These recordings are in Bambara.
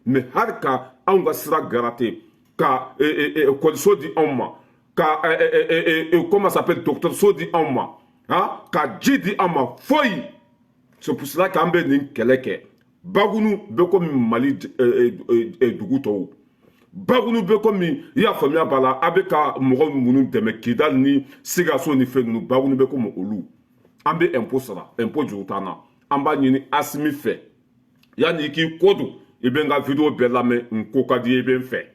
Mais hali ka anw ka sira garate, ka ekɔliso di anw ma, ka comment ça s'appelle, dɔgɔtɔrɔso di anw ma, han, ka ji di anw ma, foyi. C'est pour cela k'an bɛ nin kɛlɛ kɛ. Bagunu bɛ komi Mali dugu tɔw. Bagunu bɛ komi, i y'a faamuya b'a la, a bɛ ka mɔgɔ minnu dɛmɛ Kidali ni Sikaso ni fɛn ninnu, Bagunu bɛ komi olu. An bɛ impôt sara, impôt juru t'an na. An b'a ɲini Asimi fɛ, yanni i k'i kɔ don, i bɛ n ka vidéo bɛɛ lamɛn, n ko ka di, i bɛ n fɛ.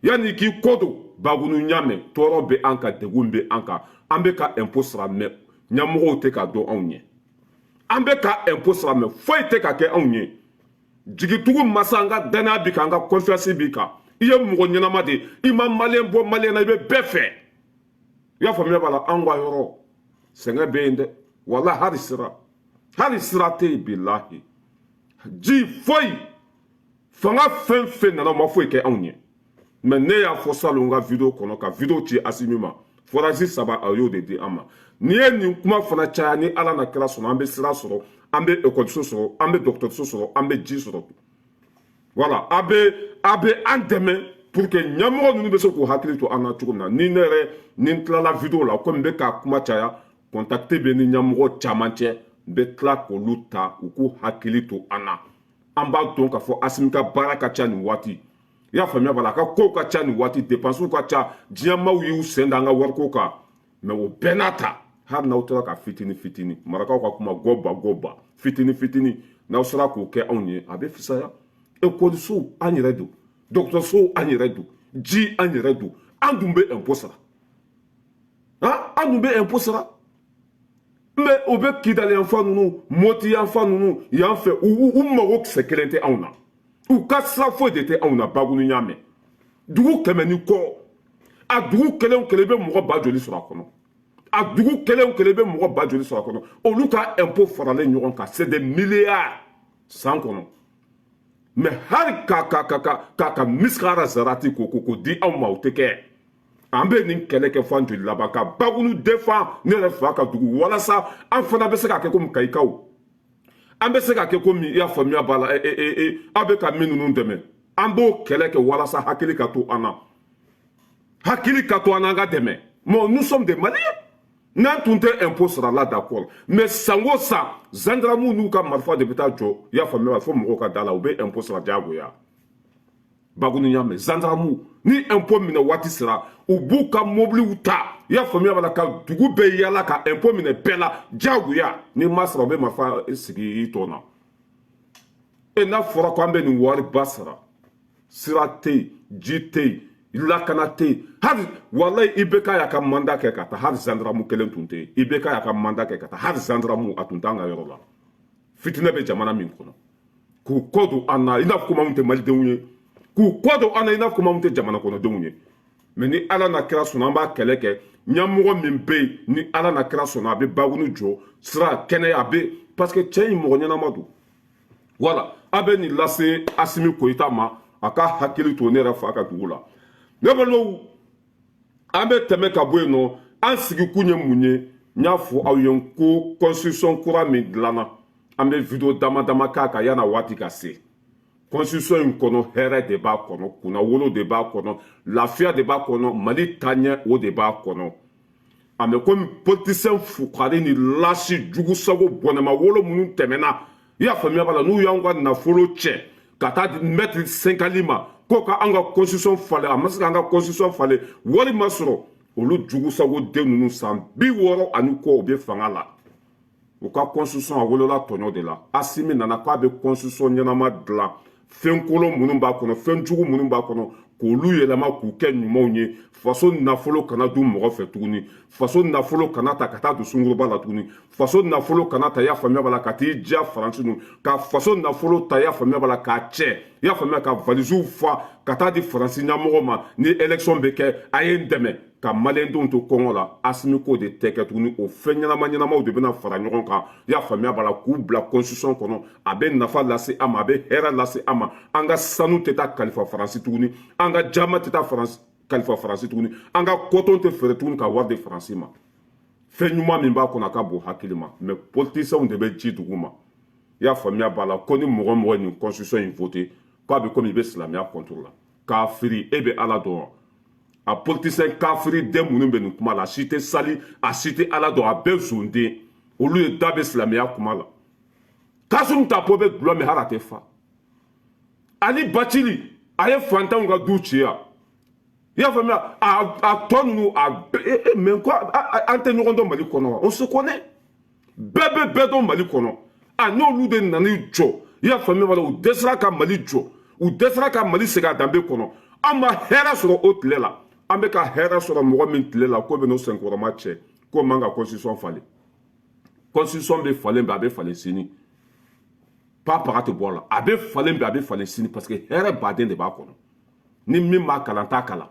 Yanni k'i kɔ don, Bagunu ɲamɛ, tɔɔrɔ bɛ an kan, degun bɛ an kan. An bɛ ka impôt sara, mais ɲɛmɔgɔw tɛ ka dɔn anw ɲɛ. An bɛ ka impôt sara, mais foyi tɛ ka kɛ anw ye. Jigitugu masa, an ka danaya b'i kan, an ka confiance b'i kan. I ye mɔgɔ ɲɛnama de ye, i ma maliyɛn bɔ maliyɛn na, i bɛ bɛɛ fɛ. I y'a faamuya b'a la, an ka yɔrɔ sɛgɛn bɛ yen dɛ, walahi. Hali sira, hali sira tɛ yen, bilahi. Ji foyi. Fanga fɛn fɛn nana, o ma foyi kɛ anw ye. Mais ne y'a fɔ salon n ka vidéo kɔnɔ, ka vidéo ci Asimi ma, forage 3, a y'o de di an ma. N'i ye nin kuma fana caya, ni Ala na kira sɔnna, an bɛ sira sɔrɔ, an bɛ ekɔliso sɔrɔ, an bɛ dɔgɔtɔrɔso sɔrɔ, an bɛ ji sɔrɔ. Voilà, a bɛ an dɛmɛ pour que ɲɛmɔgɔ ninnu bɛ se k'u hakili to an na cogo min na. Ni ne yɛrɛ ni n tilala vidéo la, komi n bɛ ka kuma caya, contact bɛ ni ɲɛmɔgɔ caman cɛ, n bɛ tila k'olu ta, u k'u hakili to an na. An b'a dɔn k'a fɔ Asimi ka baara ka ca nin waati, i y'a faamuya b'a la, a ka kow ka ca nin waati, dépenses ka ca, diɲɛmaaw y'u sen da an ka wariko kan. Mais o bɛɛ n'a ta, hali n'aw tora ka fitini fitini, marakaw ka kuma, gɔba gɔba, fitini fitini, n'aw sera k'o kɛ anw ye, a bɛ fisaya. Ekɔlisow, an yɛrɛ don. Dɔgɔtɔrɔsow, an yɛrɛ don. Ji, an yɛrɛ don. An dun bɛ impôt sara, han, an dun bɛ impôt sara. Mais o bɛ Kidali yanfan ninnu, Moti yanfan ninnu, yan fɛ, u mago kisɛ kelen tɛ anw na, u ka sira foyi de tɛ anw na. Bagunu y'a mɛn, dugu 100 ni kɔ, a dugu kelen o kelen, i bɛ mɔgɔ ba joli sɔrɔ a kɔnɔ? A dugu kelen o kelen, i bɛ mɔgɔ ba joli sɔrɔ a kɔnɔ? Olu ka impôt faralen ɲɔgɔn kan, c'est des milliards san kɔnɔ. Mais hali ka misikara zarati k'o di anw ma, o tɛ kɛ. An bɛ nin kɛlɛ kɛ fo an joli laban, ka Bagunu défend, ne yɛrɛ fa ka dugu, walasa an fana bɛ se ka kɛ komi Kayikaw, an bɛ se ka kɛ komi, i y'a faamuya b'a la, aw bɛ ka min ninnu dɛmɛ. An b'o kɛlɛ kɛ walasa hakili ka to an na, hakili ka to an na, an ka dɛmɛ. Bon, nous sommes des Maliens. N'an tun tɛ impôt sara la, d'accord, mais san o san, gendarmew n'u ka marifa de bɛ taa jɔ, i y'a faamuya, fo mɔgɔw ka da la, u bɛ impôt sara diyagoya. Bagunu y'a mɛn, gendarmew ni impôt minɛ waati sera, u b'u ka mobiliw ta, i y'a faamuya b'a la, ka dugu bɛɛ yala ka impôt minɛ bɛɛ la diyagoya. N'i ma sara, u bɛ marifa sigi i tɔ na. E n'a fɔra ko an bɛ nin wari ba sara, sira tɛ yen, ji tɛ yen, lakana tɛ yen. Hali walayi, IBK y'a ka mandat kɛ ka taa, hali gendarme kelen tun tɛ yen. IBK y'a ka mandat kɛ ka taa, hali gendarme a tun t'an ka yɔrɔ la. Fitinɛ bɛ jamana min kɔnɔ, k'u kɔ don an na i n'a fɔ komi anw tɛ malidenw ye, k'u kɔ don an na i n'a fɔ komi anw tɛ jamana kɔnɔdenw ye. Mais ni Ala na kira sɔnna, an b'a kɛlɛ kɛ. Ɲɛmɔgɔ min bɛ yen, ni Ala na kira sɔnna, a bɛ Bagunu jɔ, sira kɛnɛya a bɛ, parce que cɛ in mɔgɔ ɲɛnama don. Voilà, a bɛ nin lase Asimi Koyita ma, a ka hakili to ne yɛrɛ fa ka dugu la. Ne balimaw, an bɛ tɛmɛ ka bɔ yen nɔ. An sigikun ye mun ye? N y'a fɔ aw ye ko constitution kura min dilanna, an bɛ vidéo dama dama k'a kan yan'a waati ka se. Constitution in kɔnɔ, hɛrɛ de b'a kɔnɔ, kunnawolo de b'a kɔnɔ, lafiya de b'a kɔnɔ, Mali taaɲɛ o de b'a kɔnɔ. A mɛ komi politicien fukari ni lasi jugusago bɔnɛma wolo minnu tɛmɛna, i y'a faamuya b'a la, n'u y'anw ka nafolo cɛ ka taa di maître Senkali ma ko ka an ka constitution falen, a ma se k'an ka constitution falen, wari ma sɔrɔ. Olu jugusago den ninnu, san 60 ani kɔ, u bɛ fanga la. U ka constitution, a wolola tɔɲɔ de la. Asimi nana k'a bɛ constitution ɲɛnama dilan, fɛn kolon minnu b'a kɔnɔ, fɛn jugu minnu b'a kɔnɔ, k'olu yɛlɛma k'u kɛ ɲumanw ye. Faso nafolo kana dun mɔgɔ fɛ tuguni, faso nafolo kana ta ka taa don sunkuruba la tuguni, faso nafolo kana ta, i y'a faamuya b'a la, ka t'i diya Faransi nu, ka faso nafolo ta, i y'a faamuya b'a la, k'a cɛ, i y'a faamuya, ka valisiw fa ka taa di Faransi ɲɛmɔgɔ ma ni élection bɛ kɛ, a ye n dɛmɛ, ka maliyɛndenw to kɔngɔ la. Asimi ko de tɛ kɛ tuguni. O fɛn ɲɛnama ɲɛnamaw de bɛna fara ɲɔgɔn kan, i y'a faamuya b'a la, k'u bila constitution kɔnɔ. A bɛ nafa lase an ma, a bɛ hɛrɛ lase an ma. An ka sanu tɛ taa kalifa Faransi tuguni, an ka jama tɛ taa Faransi kalifa Faransi tuguni, an ka coton tɛ feere tuguni ka wari di Faransi ma. Fɛn ɲuman min b'a kɔnɔ, a ka bon hakili ma, mais politiciens de bɛ ji dugu ma. I y'a faamuya b'a la, ko ni mɔgɔ mɔgɔ ye nin constitution in voté, K'a bɛ komi i bɛ silamɛya contre la. Kafiri, e bɛ Ala dɔn wa? A politicien kafiri den minnu bɛ nin kuma la, a si tɛ sali, a si tɛ Ala dɔn, a bɛɛ zonden. Olu ye da bɛ silamɛya kuma la. Kassoum Tapo bɛ dulɔ min, hali a tɛ fa. Ali Bathily, a ye fantanw ka du ci yan. I y'a faamuya? A tɔ ninnu, a mais ko an tɛ ɲɔgɔn dɔn Mali kɔnɔ wa? On se connaît, bɛɛ bɛ bɛɛ dɔn Mali kɔnɔ. A n'olu de nan'i jɔ, i y'a faamuya wala? U dɛsɛra ka Mali jɔ, u dɛsɛra ka Mali segin a danbe kɔnɔ. An ma hɛrɛ sɔrɔ o tile la. An bɛ ka hɛrɛ sɔrɔ mɔgɔ min tile la, k'o bɛ n'o senkɔrɔma cɛ, k'o man ka constitution falen. Constitution bɛ falen bi, a bɛ falen sini, pa paga tɛ bɔ a la. A bɛ falen bi, a bɛ falen sini, parce que hɛrɛ baden de b'a kɔnɔ. Ni min b'a kalan, t'a kalan.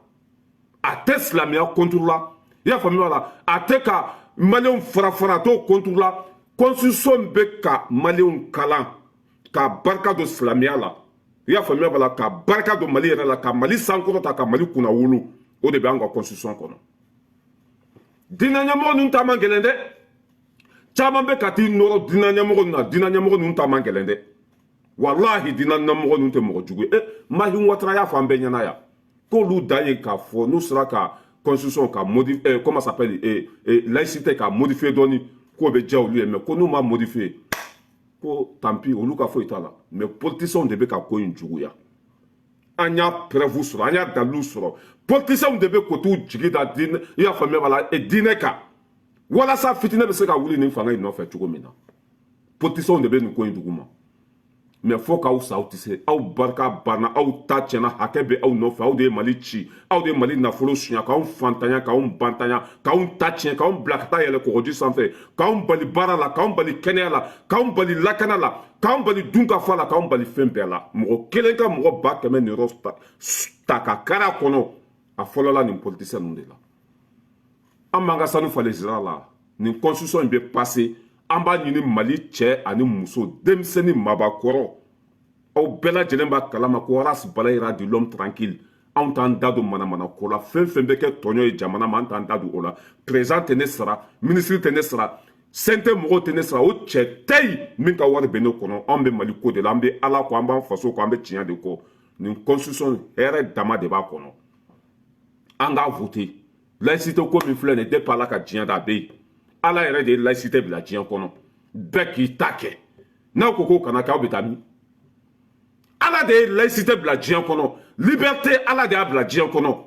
A tɛ silamɛya contre la, i y'a faamuya la? A tɛ ka maliyɛnw fara fara, a t'o contre la. Constitution bɛ ka maliyɛnw kalan ka barika don silamɛya la, i y'a faamuya b'a la, ka barika don Mali yɛrɛ la, ka Mali sankɔrɔta, ka Mali kunna wolo. O de bɛ an ka constitution kɔnɔ. Diinɛ ɲɛmɔgɔ ninnu ta man gɛlɛn dɛ. Caman bɛ ka t'i nɔrɔ diinɛ ɲɛmɔgɔ ninnu na. Diinɛ ɲɛmɔgɔ ninnu ta man gɛlɛn dɛ. Walahi, diinɛ ɲɛmɔgɔ ninnu tɛ mɔgɔ jugu ye. E Mahi Ouattara y'a fɔ an bɛɛ ɲɛna yan k'olu dan ye k'a fɔ n'u sera ka constitution ka modifier, comment s'appelle, laïcité ka modifier dɔɔni, k'o bɛ diya olu ye. Mais ko n'u ma modifier, ko tant pis, olu ka foyi t'a la. Mais politiciens de bɛ ka ko in juguya. An y'a preuve sɔrɔ, an y'a dalilu sɔrɔ. Politiciens de bɛ ko t'u jigi da diinɛ, i y'a faamuya b'a la, diinɛ kan, walasa fitinɛ bɛ se ka wuli nin fanga in nɔfɛ cogo min na. Politiciens de bɛ nin ko in duguma. Mais fo k'aw sa, aw tɛ se. Aw barika banna, aw ta tiɲɛna, hakɛ bɛ aw nɔfɛ. Aw de ye Mali ci, aw de ye Mali nafolo suɲɛ, k'anw fantanya, k'anw bantanya, k'anw ta tiɲɛ, k'anw bila ka taa yɛlɛ kɔgɔji sanfɛ, k'anw bali baara la, k'anw bali kɛnɛya la, k'anw bali lakana la, k'anw bali dunkafa la, k'anw bali fɛn bɛɛ la. Mɔgɔ kelen ka mɔgɔ 100 000 niyɔrɔ ta ka kari a kɔnɔ, a fɔlɔla nin politicien ninnu de la. An b'an ka sanu falen sira la. Nin constitution in bɛ passer. An b'a ɲini Mali cɛ ani muso, denmisɛnnin, mabakɔrɔ, aw bɛɛ lajɛlen b'a kalama ko Ras Balayira de l'homme tranquille. Anw t'an da don manamana ko la. Fɛn fɛn bɛ kɛ tɔɲɔ ye jamana ma, an t'an da don o la. Président tɛ ne sara, ministre tɛ ne sara, CNT mɔgɔw tɛ ne sara, o cɛ tɛ yen min ka wari bɛ ne kɔnɔ. Anw bɛ Mali ko de la, an bɛ Ala kɔ, an b'an faso kɔ, an bɛ tiɲɛ de kɔ. Nin constitution, hɛrɛ dama de b'a kɔnɔ. An k'a voter. Laïcité ko min filɛ nin ye, depuis Ala ka diɲɛ da, a bɛ yen. Ala yɛrɛ de ye laïcité bila diɲɛ kɔnɔ, bɛɛ k'i ta kɛ. N'aw ko k'o kana kɛ, aw bɛ taa min? Ala de ye laïcité bila diɲɛ kɔnɔ, liberté, Ala de y'a bila diɲɛ kɔnɔ.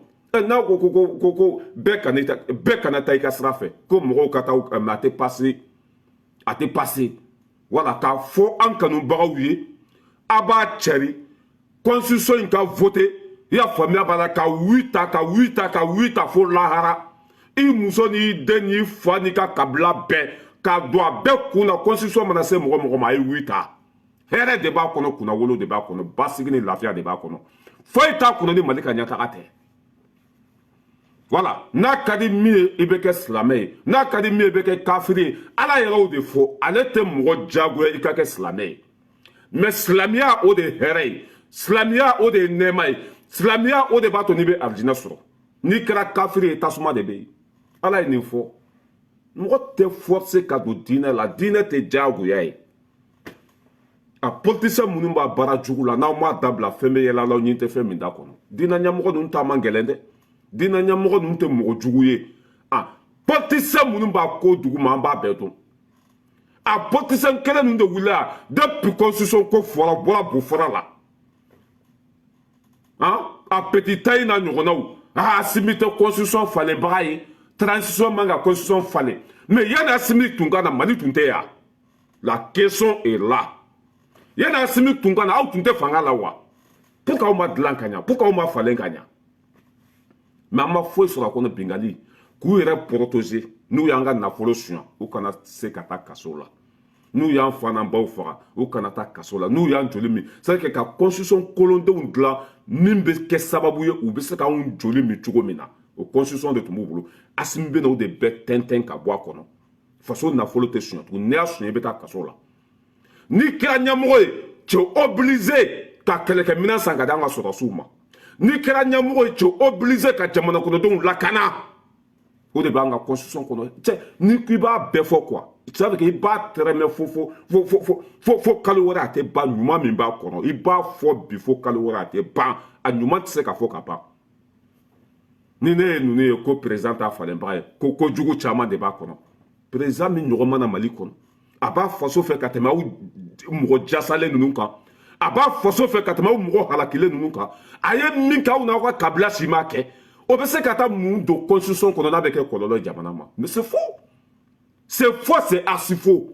N'aw ko bɛɛ kana taa i ka sira fɛ, ko mɔgɔw ka taa, mais a tɛ passer, a tɛ passer. Wala k'a fɔ an kanubagaw ye, a b'a cɛri constitution in ka voter, i y'a faamuya b'a la, ka oui ta, ka oui ta, ka oui ta fo lahara. I muso n'i den n'i fa n'i ka kabila bɛɛ k'a don a bɛɛ kun na. Constitution mana se mɔgɔ mɔgɔ ma, a ye oui ta. Hɛrɛ de b'a kɔnɔ, kunnawolo de b'a kɔnɔ, basigi ni lafiya de b'a kɔnɔ. Foyi t'a kɔnɔ ni Mali ka ɲɛtaga tɛ. Voilà. N'a ka di min ye, i bɛ kɛ silamɛ ye. N'a ka di min ye, i bɛ kɛ kafiri ye. Ala yɛrɛ y'o de fɔ. Ale tɛ mɔgɔ diyagoya i ka kɛ silamɛ ye. Mais silamɛya, o de ye hɛrɛ ye. Silamɛya, o de ye nɛɛma ye. Silamɛya, o de b'a to n'i bɛ arijinɛ sɔrɔ. N'i kɛra kafiri ye, tasuma de bɛ yen. Ala ye nin fɔ. Mɔgɔ tɛ forcer ka don diinɛ la. Diinɛ tɛ diyagoya ye. A politicien minnu b'a baara jugu la, n'aw m'a dabila, fɛn bɛ yɛlɛ la, ɲin tɛ fɛn min da kɔnɔ. Diinɛ ɲɛmɔgɔ ninnu ta man gɛlɛn dɛ. Diinɛ ɲɛmɔgɔ ninnu tɛ mɔgɔ jugu ye. A politicien minnu b'a ko duguma, an b'a bɛɛ dɔn. A politicien kelen ninnu de wulila depuis constitution ko fɔra, bɔra bofara la. Han, a petit tayi n'a ɲɔgɔnnaw, a Assimi tɛ constitution falenbaga ye, transition man ka constitution falen. Mais yanni Assimi tun ka na, Mali tun tɛ yan? La question est là. Yanni Assimi tun ka na, aw tun tɛ fanga la wa? Pourquoi aw ma dilan ka ɲa? Pourquoi aw ma falen ka ɲa? Mais an ma foyi sɔrɔ a kɔnɔ. Bingali k'u yɛrɛ protéger, n'u y'an ka nafolo suɲɛ, u kana se ka taa kaso la. N'u y'an fa n'an baw faga, u kana taa kaso la. N'u y'an joli min, c'est à dire ka constitution kolondenw dilan min bɛ kɛ sababu ye u bɛ se k'anw joli min cogo min na, o constitution de tun b'u bolo. Assimi bɛ na o de bɛɛ tɛntɛn ka bɔ a kɔnɔ. Faso nafolo tɛ suɲɛ tuguni. N'i y'a suɲɛ, i bɛ taa kaso la. N'i kɛra ɲɛmɔgɔ ye, tu es obligé ka kɛlɛkɛminɛn san ka di an ka sɔrɔdasiw ma. N'i kɛra ɲɛmɔgɔ ye, tu es obligé ka jamana kɔnɔdenw lakana. O de b'an ka constitution kɔnɔ. Cɛ, ni k'i b'a bɛɛ fɔ quoi. C'est à dire que i b'a tɛrɛmɛ fo fo fo fo fo fo fo kalo wɛrɛ, a tɛ ban. Ɲuman min b'a kɔnɔ, i b'a fɔ bi fo kalo wɛrɛ, a tɛ ban. A ɲuman tɛ se ka fɔ ka ban. Ni ne ye ninnu ye ko président ta falenbaga ye, ko kojugu caman de b'a kɔnɔ. Président min ɲɔgɔn mana Mali kɔnɔ, a b'a faso fɛ ka tɛmɛ aw mɔgɔ jasalen ninnu kan, a b'a faso fɛ ka tɛmɛ aw mɔgɔ halakilen ninnu kan. A ye min kɛ, aw n'aw ka kabila si m'a kɛ. O bɛ se ka taa mun don constitution kɔnɔ n'a bɛ kɛ kɔlɔlɔ ye jamana ma? Mais c'est faux, c'est faux, c'est archi faux.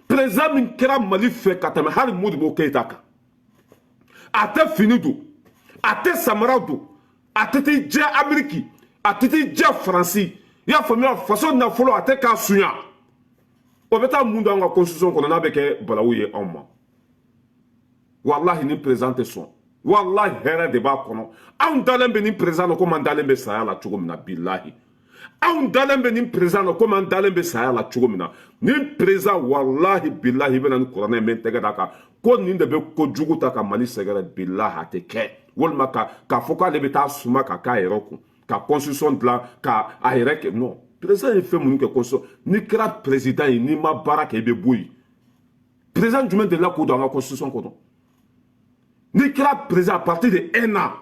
Président min kɛra Mali fɛ ka tɛmɛ hali Modibo Keyita kan, a tɛ fini don, a tɛ samara don, a tɛ t'i jɛ Ameriki, a tɛ t'i jɛ Faransi, i y'a faamuya? Faso nafolo, a tɛ k'a sunya. O bɛ taa mun don an ka constitution kɔnɔ n'a bɛ kɛ balawu ye anw ma? Walahi, ni président tɛ sɔn. Walahi, hɛrɛ de b'a kɔnɔ. Anw dalen bɛ nin président na komi an dalen bɛ saya la cogo min na. Bilahi, anw dalen bɛ nin président na komi an dalen bɛ saya la cogo min na. Nin président, walahi, bilahi, i bɛ na ni kuranɛ ye, n bɛ n tɛgɛ d'a kan ko nin de bɛ kojugu ta ka Mali sɛgɛrɛ. Bilahi, a tɛ kɛ. Walima ka k'a fɔ k'ale bɛ taa suma ka k'a yɛrɛ kun ka constitution dilan ka a yɛrɛ kɛ, non. Président ye fɛn minnu kɛ constitution, n'i kɛra président ye, n'i ma baara kɛ, i bɛ bɔ yen. Président jumɛn delila k'o don an ka constitution kɔnɔ? N'i kɛra président, à partir de un an,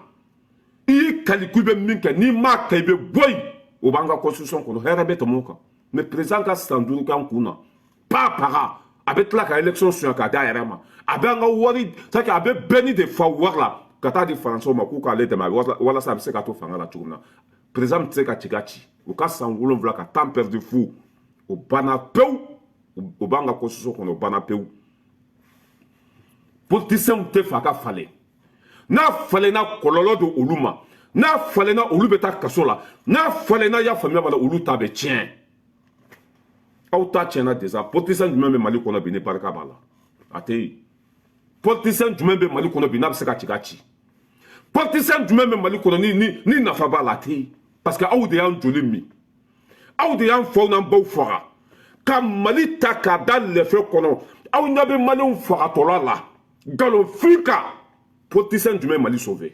i y'i kali ko i bɛ min kɛ, n'i m'a kɛ, i bɛ bɔ yen. O b'an ka constitution kɔnɔ. Hɛrɛ bɛ tɛmɛ o kan. Mais président ka san 5 k'an kun na pa paga, a bɛ tila ka élection suɲɛ k'a d'a yɛrɛ ma. A bɛ an ka wari, c'est à dire a bɛ bɛɛ de fa wari la ka taa di Faransɛw ma k'u k'ale dɛmɛ walasa a bɛ se ka to fanga la cogo min na. Président tɛ se ka ci ka ci u ka san 7 ka temps perdu fu. O banna pewu. O b'an ka constitution kɔnɔ, o banna pewu. Politiciens tɛ fɛ a ka falen. N'a falenna, kɔlɔlɔ don olu ma. N'a falenna, olu bɛ taa kaso la. N'a falenna, i y'a faamuya b'a la, olu ta bɛ tiɲɛ. Aw ta tiɲɛna déjà. Politicien jumɛn bɛ Mali kɔnɔ bi ni barika b'a la? A tɛ yen. Politicien jumɛn bɛ Mali kɔnɔ bi n'a bɛ se ka ci ka ci? Politicien jumɛn bɛ Mali kɔnɔ ni nafa b'a la? A tɛ yen, parce que aw de y'an joli min, aw de y'an faw n'an baw faga ka Mali ta k'a da lɛfɛ kɔnɔ. Aw ɲɛ bɛ Maliyɛnw fagatɔla la nkalonfin kan. Politicien jumɛn Mali sauver?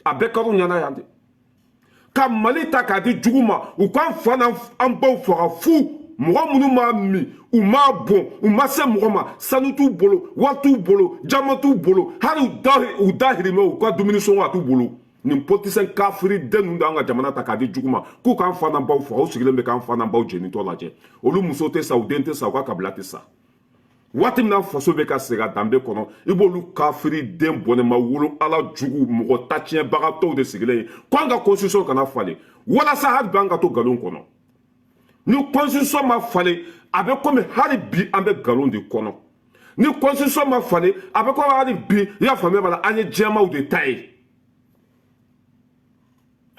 A bɛɛ kɛr'u ɲɛna yan de ka Mali ta k'a di jugu ma, u k'an fa n'an baw faga fu. Mɔgɔ minnu m'a min, u m'a bɔn, u ma se mɔgɔ ma, sanu t'u bolo, wari t'u bolo, jama t'u bolo, hali u dahirimɛ, u ka dumuni sɔngɔ a t'u bolo. Nin politicien kafiri den ninnu d'an ka jamana ta k'a di jugu ma k'u k'an fa n'an baw faga. U sigilen bɛ k'an fa n'an baw jenitɔ lajɛ. Olu muso tɛ sa, u den tɛ sa, u ka kabila tɛ sa. Waati min na faso bɛ ka segin a danbe kɔnɔ, i b'olu kafiri den bɔnɛma wolo ala jugu mɔgɔ tatiɲɛbagatɔw de sigilen ye ko an ka constitution kana falen, walasa hali bi an ka to nkalon kɔnɔ. Ni constitution ma falen, a bɛ komi hali bi an bɛ nkalon de kɔnɔ. Ni constitution ma falen, a bɛ komi hali bi, i y'a faamuya b'a la, an ye jɛmaw de ta ye.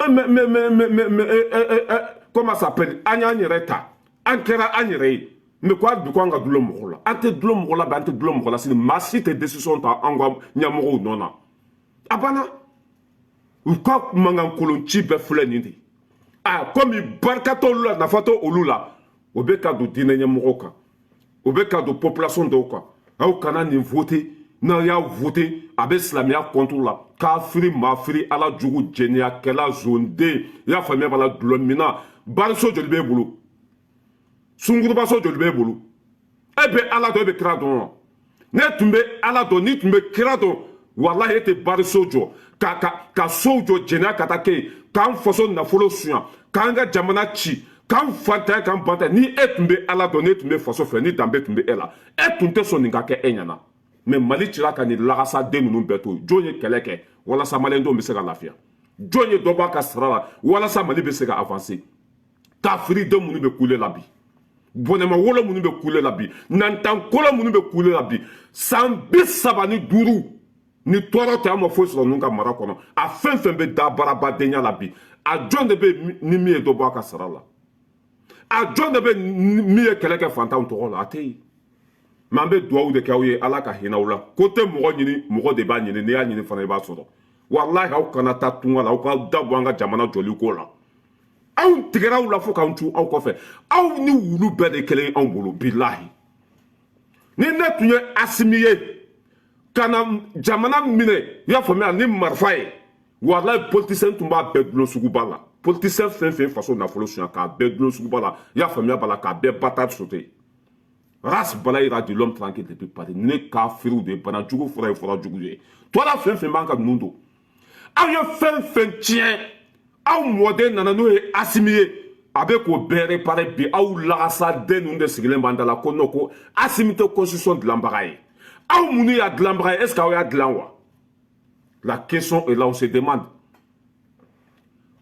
Mais comment ça s'appelle, an y'an yɛrɛ ta, an kɛra an yɛrɛ ye. Mais ko hali bi ko an ka dulon mɔgɔ la, an tɛ dulon mɔgɔ la bi, an tɛ dulon mɔgɔ la sini. Maa si tɛ décision ta an ka ɲɛmɔgɔw nɔ na. A banna. U ka mankan ci bɛɛ filɛ nin de ye. A komi barika t'olu la, nafa t'olu la, o bɛ ka don diinɛ ɲɛmɔgɔw kan, o bɛ ka don population dɔw kan. Aw kana nin voter, n'aw y'a voter, a bɛ silamɛya contre la. Kafiri mafiri ala jugu jɛniyakɛla zonden, i y'a faamuya b'a la, dulɔminna. Bariso joli b'e bolo? Sunkurubaso joli b'e bolo? E bɛ ala dɔn, e bɛ kira dɔn wa? Ne tun bɛ ala dɔn, n'i tun bɛ kira dɔn, walahi, e tɛ bariso jɔ ka sow jɔ jɛnɛya ka taa kɛ yen, k'an faso nafolo suɲa, k'an ka jamana ci, k'an fantanya, k'an bantanya. Ni e tun bɛ ala dɔn, ne tun bɛ faso fɛ, ni danbe tun bɛ e la, e tun tɛ sɔn nin ka kɛ e ɲɛna. Mais Mali cira ka nin lagasaden ninnu bɛɛ to. Jɔn ye kɛlɛ kɛ walasa Maliyɛndenw bɛ se ka lafiya? Jɔn ye dɔ bɔ a ka sara la walasa Mali bɛ se ka avancer? Kafiriden minnu bɛ kule la bi, bɔnɛma wolo minnu bɛ kule la bi, nantankolo minnu bɛ kule la bi, san 35 ni tɔɔrɔ tɛ, an ma foyi sɔrɔ ninnu ka mara kɔnɔ. A fɛn fɛn bɛ da baarabadenya la bi, a jɔn de bɛ ni min ye dɔ bɔ a ka sara la? A jɔn de bɛ min ye kɛlɛ kɛ fantanw tɔgɔ la? A tɛ yen. Mais an bɛ dugawu de kɛ aw ye, ala ka hinɛ aw la. Ko tɛ mɔgɔ ɲini, mɔgɔ de b'a ɲini. N'i y'a ɲini fana, i b'a sɔrɔ. Walahi, aw kana taa tunga la, aw ka da bɔ an ka jamana jɔli ko la. Anw tigɛra aw la fo k'an tu aw kɔfɛ. Aw ni wulu bɛɛ de kelen anw bolo. Bilahi, ni ne tun ye Asimi ye ka na jamana minɛ, i y'a faamuya, ni marifa ye, walahi, politicien tun b'a bɛɛ dulon suguba la. Politicien fɛn fɛn faso nafolo suɲɛ k'a bɛɛ dulon suguba la, i y'a faamuya b'a la, k'a bɛɛ bâtard sauter. Ras Balayira de l'homme tranquille depuis Paris. Ne kafiriw de ye, bana jugu fura ye fura jugu ye. Tɔla fɛn fɛn b'an ka ninnu don, aw ye fɛn fɛn tiɲɛ, aw mɔden nana n'o ye Asimi ye, a bɛ k'o bɛɛ réparer bi. Aw lagasaden ninnu de sigilen b'an da la ko non, ko Asimi tɛ constitution dilanbaga ye. Aw minnu y'a dilanbaga ye, est ce que aw y'a dilan wa? La question est là, on se demande.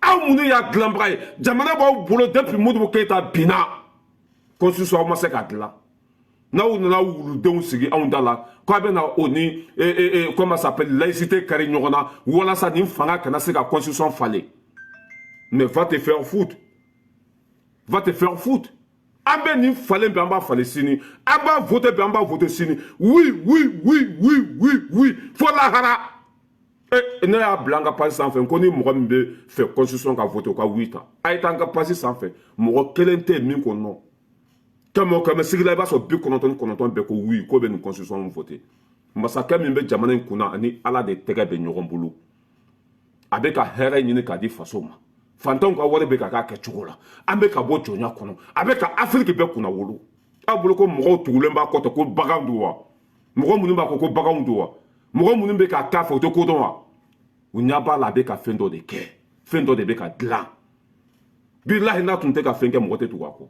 Aw minnu y'a dilanbaga ye, jamana b'aw bolo depuis Modibo Keyita binna, constitution aw ma se k'a dilan. N'aw nana wuludenw sigi anw da la k'a bɛ na o ni comment ça s'appelle, laïcité kari ɲɔgɔn na walasa nin fanga kana se ka constitution falen. Mais va te faire foutre, va te faire foutre. An bɛ nin falen bi, an b'a falen sini, an b'a voter bi, an b'a voter sini. Oui, oui, oui, oui, oui, oui, fo lahara. Ne y'a bila an ka page sanfɛ ko ni mɔgɔ min bɛ fɛ constitution ka voter, o ka oui ta. A ye taa an ka page sanfɛ, mɔgɔ kelen tɛ yen min ko non. Kɛmɛ o kɛmɛ sigi la, i b'a sɔrɔ 99 bɛɛ ko oui, k'o bɛ nin constitution voter. Masakɛ min bɛ jamana in kunna, ani Ala de tɛgɛ bɛ ɲɔgɔn bolo, a bɛ ka hɛrɛ ɲini k'a di faso ma. Fantanw ka wari bɛ ka k'a kɛcogo la, an bɛ ka bɔ jɔnya kɔnɔ, a bɛ ka Afiriki bɛɛ kunna wolo. Aw bolo ko mɔgɔw tugulen b'a kɔtɔ ko baganw don wa? Mɔgɔ minnu b'a kɔ ko baganw don wa? Mɔgɔ minnu bɛ k'a k'a fɛ, o tɛ ko dɔn wa? U ɲɛ b'a la, a bɛ ka fɛn dɔ de kɛ, fɛn dɔ de bɛ ka dilan. Bilahi, n'a tun tɛ ka fɛn kɛ, mɔgɔ tɛ tugu a kɔ.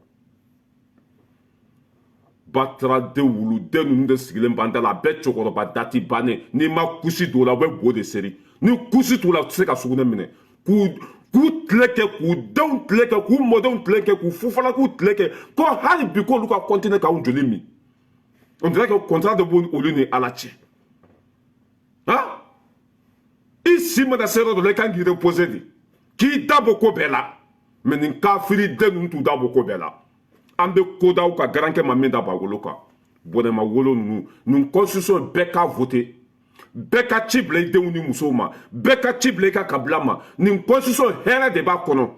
Bataraden wuluden ninnu de sigilen b'an da la, a bɛɛ cɛkɔrɔba dati bannen. N'i ma kusi don o la, u bɛ bo de seri. Ni kusi t'u la, u tɛ se ka sugunɛ minɛ. K'u tile kɛ, k'u denw tile kɛ, k'u mɔdenw tile kɛ, k'u fufalakiw tile kɛ, ko hali bi k'olu ka continuer k'anw joli min. On dirait que contrat de b'olu olu ni Ala cɛ. Han, i si mana se yɔrɔ dɔ la, i kan k'i reposer de, k'i da bɔ ko bɛɛ la. Mais nin kafiri den ninnu t'u da bɔ ko bɛɛ la. An bɛ ko d'aw ka garankɛ ma min da bagolo kan, bɔnɛma wolo ninnu. Nin constitution, bɛɛ k'a voter, bɛɛ ka ci bila i denw ni musow ma, bɛɛ ka ci bila i ka kabila ma. Nin constitution, hɛrɛ de b'a kɔnɔ.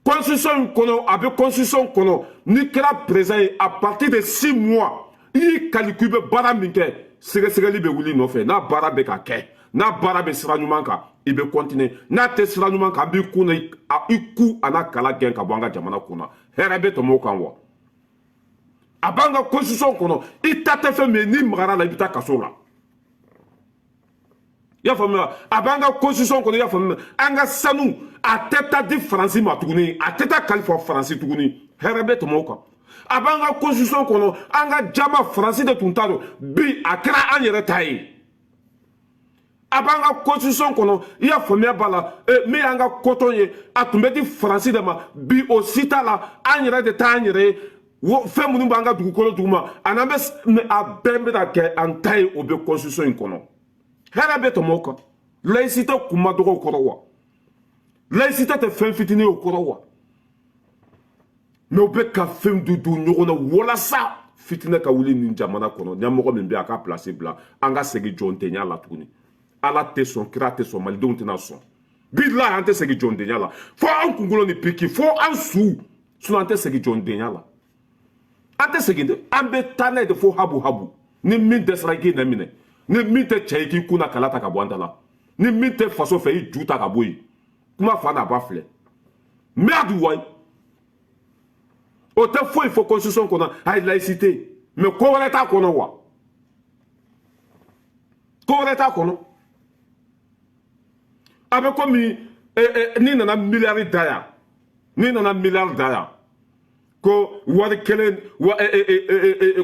Constitution in kɔnɔ, a bɛ constitution kɔnɔ, n'i kɛra président ye, à partir de 6 mois, i y'i kali k'i bɛ baara min kɛ, sɛgɛsɛgɛli bɛ wuli nɔfɛ. N'a baara bɛ ka kɛ, n'a baara bɛ sira ɲuman kan, i bɛ continuer. N'a tɛ sira ɲuman kan, an b'i kun na, i ku a n'a kala gɛn ka bɔ an ka jamana kunna. Hɛrɛ bɛ tɛmɛ o kan wa? A b'an ka constitution kɔnɔ, i ta tɛ fɛn min ye, n'i magara la, i bɛ taa kaso la. I y'a faamuya? A b'an ka constitution kɔnɔ, i y'a faamuya? An ka sanu, a tɛ taa di Faransi ma tuguni, a tɛ taa kalifa Faransi tuguni. Hɛrɛ bɛ tɛmɛ o kan? A b'an ka constitution kɔnɔ, an ka jama, Faransi de tun ta don, bi a kɛra an yɛrɛ ta ye. A b'an ka constitution kɔnɔ, i y'a faamuya b'a la, min y'an ka coton ye, a tun bɛ di Faransi de ma, bi o si t'a la, an yɛrɛ de t'an yɛrɛ ye. Fɛn minnu b'an ka dugukolo duguma, a n'an bɛ, a bɛɛ bɛna kɛ an ta ye, o bɛ constitution in kɔnɔ. Hɛrɛ bɛ tɛmɛ o kan? Laïcité kun ma dɔgɔ o kɔrɔ wa? Laïcité tɛ fɛn fitinin ye o kɔrɔ wa? Mais u bɛ ka fɛn don don ɲɔgɔn na walasa fitinɛ ka wuli nin jamana kɔnɔ. Ɲɛmɔgɔ min bɛ yen, a ka place bila, an ka segin jɔndenya la tuguni. Ala tɛ sɔn, kira tɛ sɔn, malidenw tɛna sɔn. Bilahi, an tɛ segin jɔndenya la fo an kunkolo ni piki, fo an su. Sinon an tɛ segin jɔndenya la, an tɛ segin dɛ. An bɛ taa n'a ye de fo habu habu. Ni min dɛsɛra, i k'i nɛ minɛ. Ni min tɛ cɛ ye, k'i kun na kala ta ka bɔ an da la. Ni min tɛ faso fɛ, i ju ta ka bɔ yen. Kuma fa n'a ba filɛ. Merde wayi, o tɛ foyi fɔ constitution kɔnɔ, a ye laïcité, mais ko wɛrɛ t'a kɔnɔ wa? Ko wɛrɛ t'a kɔnɔ. A bɛ komi n'i nana miliyari da yan, n'i nana miliyari da yan, ko wari kelen wa,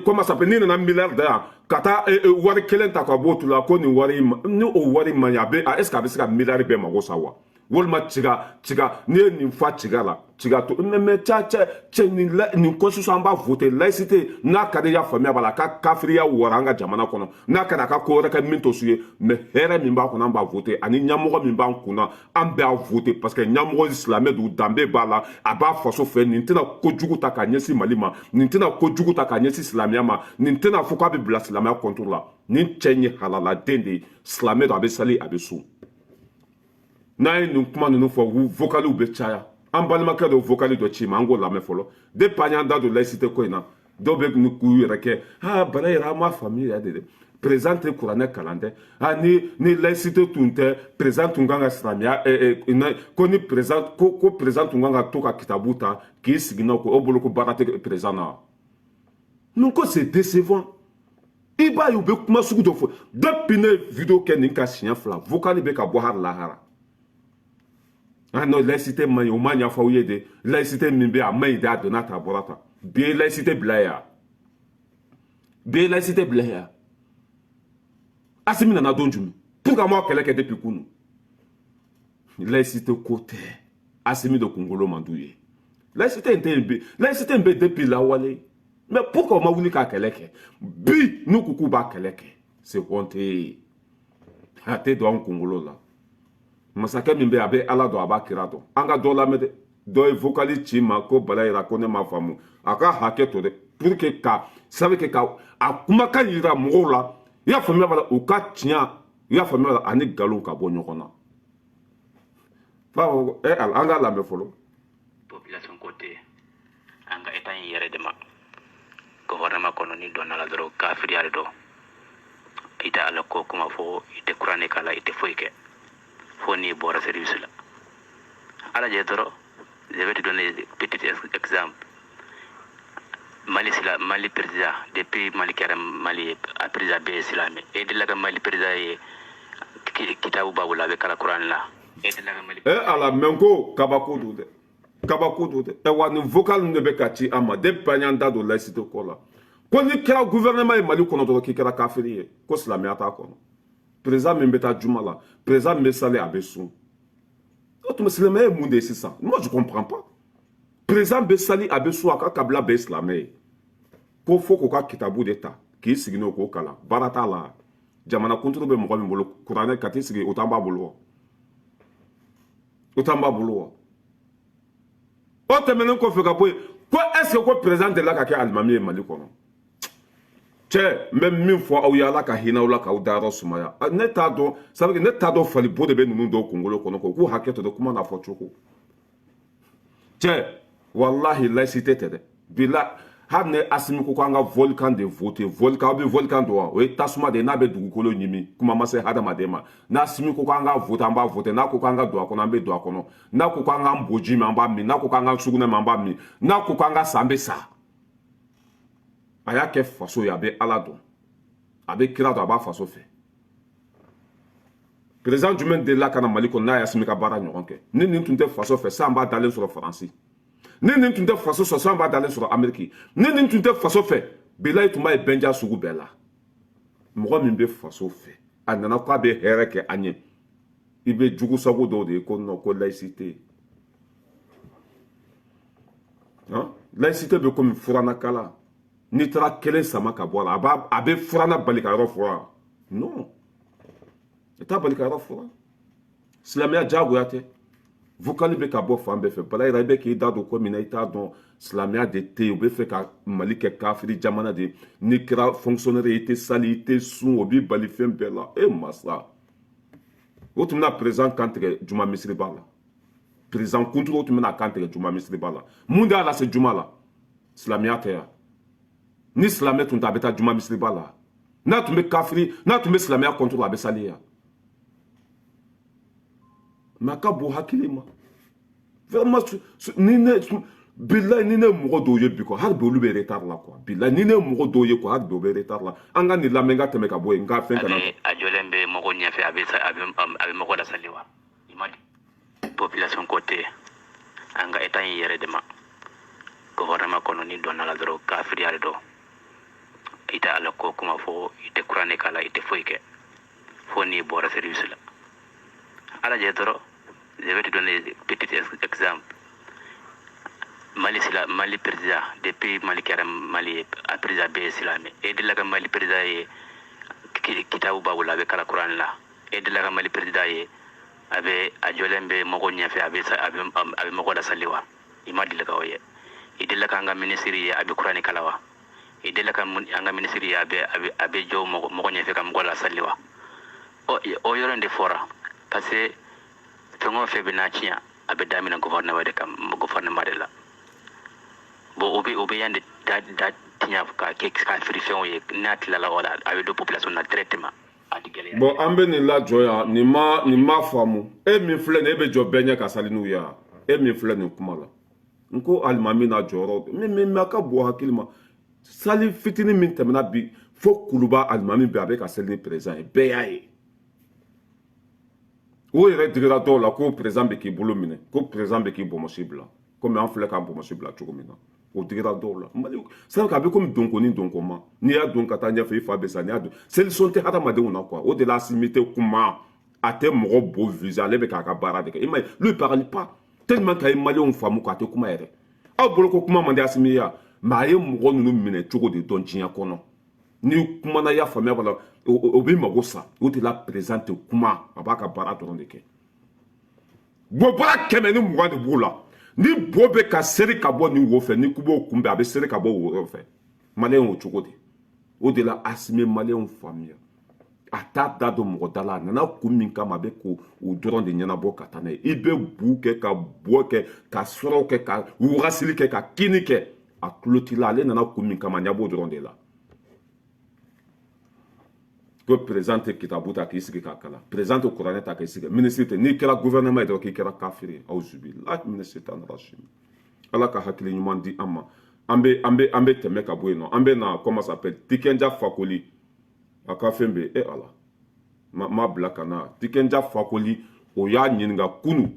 comment ça s'appelle, n'i nana miliyari da yan ka taa wari kelen ta ka bɔ o tu la, ko nin wari ni o wari man ɲi, a bɛ, est ce que a bɛ se ka miliyari bɛɛ mago sa wa? Walima tiga, tiga, n'i ye nin fa tiga la, tiga to. Mais ca cɛ cɛ, nin nin constitution, an b'a voter. Laïcité, n'a ka di, i y'a faamuya b'a la, a ka kafiriya wara an ka jamana kɔnɔ. N'a ka di, a ka ko wɛrɛ kɛ min t'o su ye, mais hɛrɛ min b'a kɔnɔ, an b'a voter. Ani ɲɛmɔgɔ min b'an kunna, an b'a voter, parce que ɲɛmɔgɔ silamɛ don, danbe b'a la, a b'a faso fɛ. Nin tɛna kojugu ta k'a ɲɛsin Mali ma, nin tɛna kojugu ta k'a ɲɛsin silamɛya ma, nin tɛna fɔ k'a bɛ bila silamɛya contre la. Nin cɛ in ye halaladen de ye, silamɛ don, a bɛ sali, a bɛ sun. N'a ye nin kuma ninnu fɔ, vocaliw bɛ caya. An balimakɛ dɔ vocal dɔ ci ma, an k'o lamɛn fɔlɔ. Depuis an y'an da don laïcité ko in na, dɔw bɛ k'u yɛrɛ kɛ ha bana yɛrɛ, an m'a faamu yɛrɛ de dɛ. Président tɛ kuranɛ kalan dɛ. Ah, ni laïcité tun tɛ, président tun kan ka silamɛya, ko ni président ko président tun kan ka to ka kitabu ta k'i sigi n'a ko o bolo ko baara tɛ président na. Non, ko c'est décevant. I b'a ye, u bɛ kuma sugu dɔ fɔ. Depuis ne vidéo kɛ nin ka siɲɛ 2, vocal bɛ ka bɔ hali lahara. Ah non, laïcité man ɲi, o ma ɲɛfɔ aw ye de. Laïcité min bɛ yen, a man ɲi de, a donna tan, a bɔra tan. Bi ye laïcité bila yan, bi ye laïcité bila yan. Asimi nana don jumɛn? Pour que an m'aw kɛlɛ kɛ depuis kunun. Laïcité ko tɛ, Asimi de kunkolo man d'u ye. Laïcité in tɛ yen bi, laïcité in bɛ depuis lawale. Mais pourquoi o ma wuli k'a kɛlɛ kɛ bi? N'u ko k'u b'a kɛlɛ kɛ, c'est honte. A tɛ don an kunkolo la. Masakɛ min bɛ yen, a bɛ Ala dɔn, a b'a kira dɔn. An ka dɔ lamɛn dɛ. Dɔ ye vocal ci n ma ko Bala yira ko ne m'a faamu. A ka hakɛ to dɛ, pour que ka sabu kɛ ka a kumakan yira mɔgɔw la, i y'a faamuya b'a la, u ka tiɲɛ, i y'a faamuya b'a la, ani nkalon ka bɔ ɲɔgɔn na. Fa ɛ, an k'a lamɛn fɔlɔ. Population ko tɛ, an ka état in yɛrɛ de ma. Gouvernement kɔnɔ, ni donna la dɔrɔn, kafiriya de dɔn. I tɛ Ala ko kuma fɔ, i tɛ kuranɛ kala, i tɛ foyi kɛ fo n'i bɔra service la. Ala jɛ dɔrɔn, je vais te donner petit exemple. Mali sila, Mali président, depuis Mali kɛra Mali ye, a président bɛɛ ye silamɛ. E delila ka Mali président ye kitabu b'a bolo, a bɛ kala kuranɛ la? E delila ka Mali E ala, mɛ ko kabako don dɛ, kabako don dɛ. Ɛ wa, nin vocal ninnu de bɛ ka ci an ma depuis an y'an da don laïcité ko la, ko ni kɛra gouvernement ye Mali kɔnɔ dɔrɔn, k'i kɛra kafiri ye, ko silamɛya t'a kɔnɔ. Président min bɛ taa juma la, président min bɛ sali, a bɛ sun, o tuma silamɛya ye mun de ye sisan? Moi, je comprends pas. Président bɛ sali, a bɛ sun, a ka kabila bɛɛ ye silamɛ ye, ko fo k'u ka kitabu de ta k'i sigi n'o k'o kalan. Baara t'a la. Jamana kuntigi bɛ mɔgɔ min bolo, kuranɛ ka t'i sigi, o t'an b'a bolo wa? O t'an b'a bolo wa? O tɛmɛnen kɔfɛ ka bɔ yen, ko est ce que ko président delila ka kɛ alimami ye Mali kɔnɔ? Cɛ, n bɛ min fɔ aw ye, Ala ka hinɛ aw la k'aw dayɔrɔ sumaya. Ne t'a dɔn, ça veut dire ne t'a dɔn, fali bo de bɛ ninnu dɔw kunkolo kɔnɔ ko k'u hakɛ to dɛ, kuma n'a fɔ cogo. Cɛ, walahi, laïcité tɛ dɛ. Bila hali ni Asimi ko k'an ka volcan de voter, volcan, aw bɛ volcan dɔn wa? O ye tasuma de ye, n'a bɛ dugukolo ɲimi, kuma ma se hadamaden ma. N'Asimi ko k'an ka voter, an b'a voter. N'a ko k'an ka don a kɔnɔ, an bɛ don a kɔnɔ. N'a ko k'an k'an boji min, an b'a min. N'a ko k'an ka sugunɛ min, an b'a min. N'a ko k'an ka sa, an bɛ sa. A y'a kɛ faso ye, a bɛ Ala dɔn, a bɛ kira dɔn, a b'a faso fɛ. Président jumɛn delila ka na Mali kɔnɔ n'a ye Asimi ka baara ɲɔgɔn kɛ? Ni nin tun tɛ faso fɛ, san b'a dalen sɔrɔ Faransi. Ni nin tun tɛ faso sɔrɔ, san b'a dalen sɔrɔ Ameriki. Ni nin tun tɛ faso fɛ, bilayi, tun b'a ye bɛnja sugu bɛɛ la. Mɔgɔ min bɛ faso fɛ, a nana k'a bɛ hɛrɛ kɛ an ye, i bɛ jugu sago dɔw de ye ko non, ko laïcité. Han, laïcité bɛ komi furanakala. N'i taara kelen sama ka bɔ a la, a b'a a bɛ furanna bali ka yɔrɔ furan? Non, i t'a bali ka yɔrɔ furan. Silamɛya diyagoya tɛ. Vocal bɛ ka bɔ fan bɛɛ fɛ. Bala yɛrɛ, i bɛ k'i da don ko min na, i t'a dɔn, silamɛya de tɛ yen. U bɛ fɛ ka Mali kɛ kafiri jamana de ye. N'i kɛra fonctionnaire ye, i tɛ sali, i tɛ sun, o b'i bali fɛn bɛɛ la. E masa, o tun bɛna président kan tigɛ juma misiriba la. Président kuntigi, o tun bɛna kan tigɛ juma misiriba la. Mun de y'a lase juma la? Silamɛya tɛ yan. Ni silamɛ tun tɛ, a bɛ taa juma misiriba la? N'a tun bɛ kafiri, n'a tun bɛ silamɛya contre, a bɛ sali yan? Mais a ka bon hakili ma vraiment. Ni ne, bilayi, ni ne mɔgɔ dɔw ye bi quoi, hali bi olu bɛ retard la quoi. Bilayi, ni ne mɔgɔ dɔw ye quoi, hali bi o bɛ retard la. An ka nin lamɛn ka tɛmɛ ka bɔ yen, n ka fɛn a kana. Bɛ a jɔlen bɛ mɔgɔw ɲɛfɛ, a bɛ a bɛ a bɛ mɔgɔ lasali wa? I ma di population ko tɛ, an ka état in yɛrɛ de ma. Gouvernement kɔnɔ, ni donna la dɔrɔn, kafiriya de dɔn. I tɛ Ala ko kuma fɔ, i tɛ kuranɛ kala, i tɛ foyi kɛ fo n'i bɔra service la. Ala jɛ dɔrɔn, je vais te donner petit exemple. Mali sila, Mali président, depuis Mali kɛra Mali ye, a président bɛɛ ye silamɛ. E delila ka Mali président ye kitabu b'a bolo, a bɛ kala kuranɛ la? E delila ka Mali président ye a bɛ a jɔlen bɛ mɔgɔw ɲɛfɛ, a bɛ a bɛ a bɛ mɔgɔ lasali wa? I ma deli ka o ye. I delila k'an ka minisiri ye a bɛ kuranɛ kala wa? I delila ka an ka minisiri ye a bɛ jɔ mɔgɔ ɲɛfɛ ka mɔgɔ lasali wa? O yɔrɔ in de fɔra, parce que fɛn o fɛn bɛ n'a tiɲɛ, a bɛ daminɛ gouvernement de kan, gouvernement de la. Bon, o bɛ yan de da da. tiɲɛ k'a kɛ kafiri fɛnw ye. N'a tilala o la, a bɛ don population na directement, a ti gɛlɛya. Bon, an bɛ nin lajɔ yan. Nin ma faamu. E min filɛ nin ye, e bɛ jɔ bɛɛ ɲɛ ka sali n'u ye wa? E min filɛ nin kuma la, n ko alimami n'a jɔyɔrɔ min a ka bon hakili ma. Sali fitinin min tɛmɛna bi fo Kuluba, alimami bɛ a bɛ ka seli ni président ye, bɛɛ y'a ye. O yɛrɛ digira dɔw la ko président bɛ k'i bolo minɛ, ko président bɛ k'i bɔnmɔsi bila, komi an filɛ k'an bɔnmɔsi bila cogo min na. O digira dɔw la. Mali c'est a bɛ komi donko ni donko ma. N'i y'a don ka taa ɲɛfɛ, i fa bɛ sa. N'i y'a don, selisɔn tɛ hadamadenw na quoi. O de la, Asimi tɛ kuma, a tɛ mɔgɔ bo visa, ale bɛ k'a ka baara de kɛ. I m'a ye, lui parle pas tellement qu'a ye maliyɛnw faamu k'a tɛ kuma yɛrɛ. Aw bolo ko kuma man di Asimi ye wa? Mais a ye mɔgɔ ninnu minɛ cogo de dɔn diɲɛ kɔnɔ. Ni kumana, i y'a faamuya b'a la, o bɛ mago sa. O de la, président tɛ kuma, a b'a ka baara dɔrɔn de kɛ. Bɔbara 120 de b'u la. Ni bo bɛ ka seri ka bɔ nin wo fɛ, ni k'i b'o kunbɛn, a bɛ seri ka bɔ wo wɛrɛ fɛ. Maliyɛn o cogo de. O de la, Asimi maliyɛnw faamuya, a t'a da don mɔgɔ da la. A nana kun min kama, a bɛ k'o o dɔrɔn de ɲɛnabɔ ka taa n'a ye. I bɛ bu kɛ ka bɔ kɛ ka sɔrɔ kɛ ka wagasili kɛ ka kini kɛ, a tulo t'i la. Ale nana kun min kama, a ɲɛ b'o dɔrɔn de la. Ko président tɛ kitabu ta k'i sigi k'a kalan, président tɛ kuranɛ ta k'i sigi, ministre tɛ. N'i kɛra gouvernement ye dɔrɔn, k'i kɛra kafiri ye. Awuzubilahi mina sitani rajim. Ala ka hakili ɲuman di an ma. An bɛ tɛmɛ ka bɔ yen nɔ, an bɛ na, comment ça s'appelle, Tikenja Fakoli a ka fɛn bɛ e ala ma bila ka na. Tikenja Fakoli, o y'a ɲininka kunu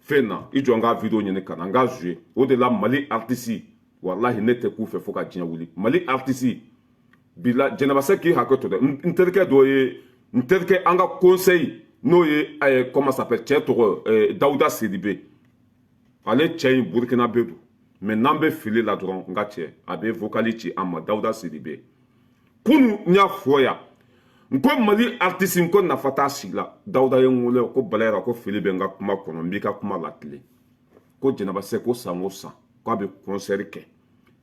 fɛn na. I jɔ, n ka vidéo ɲini ka na, n ka jouer. O de la, Mali artiste, walahi, ne tɛ k'u fɛ fo ka diɲɛ wuli. Mali artiste bila Jɛnɛba Sɛki, k'i hakɛ to dɛ. N terikɛ dɔ ye, n terikɛ, an ka conseil n'o ye, comment ça s'appelle, cɛ tɔgɔ Dawuda Sidibe. Ale cɛ in Burukina bɛ don, mais n'an bɛ fili la dɔrɔn, n ka cɛ, a bɛ vocal ci an ma. Dawuda Sidibe, kunu n y'a fɔ yan, n ko Mali artiste, n ko nafa t'a si la. Dawuda ye n wele ko Balayira, ko fili bɛ n ka kuma kɔnɔ, n b'i ka kuma latilen. Ko Jɛnɛba Sɛki, ko san o san k'a bɛ concert kɛ,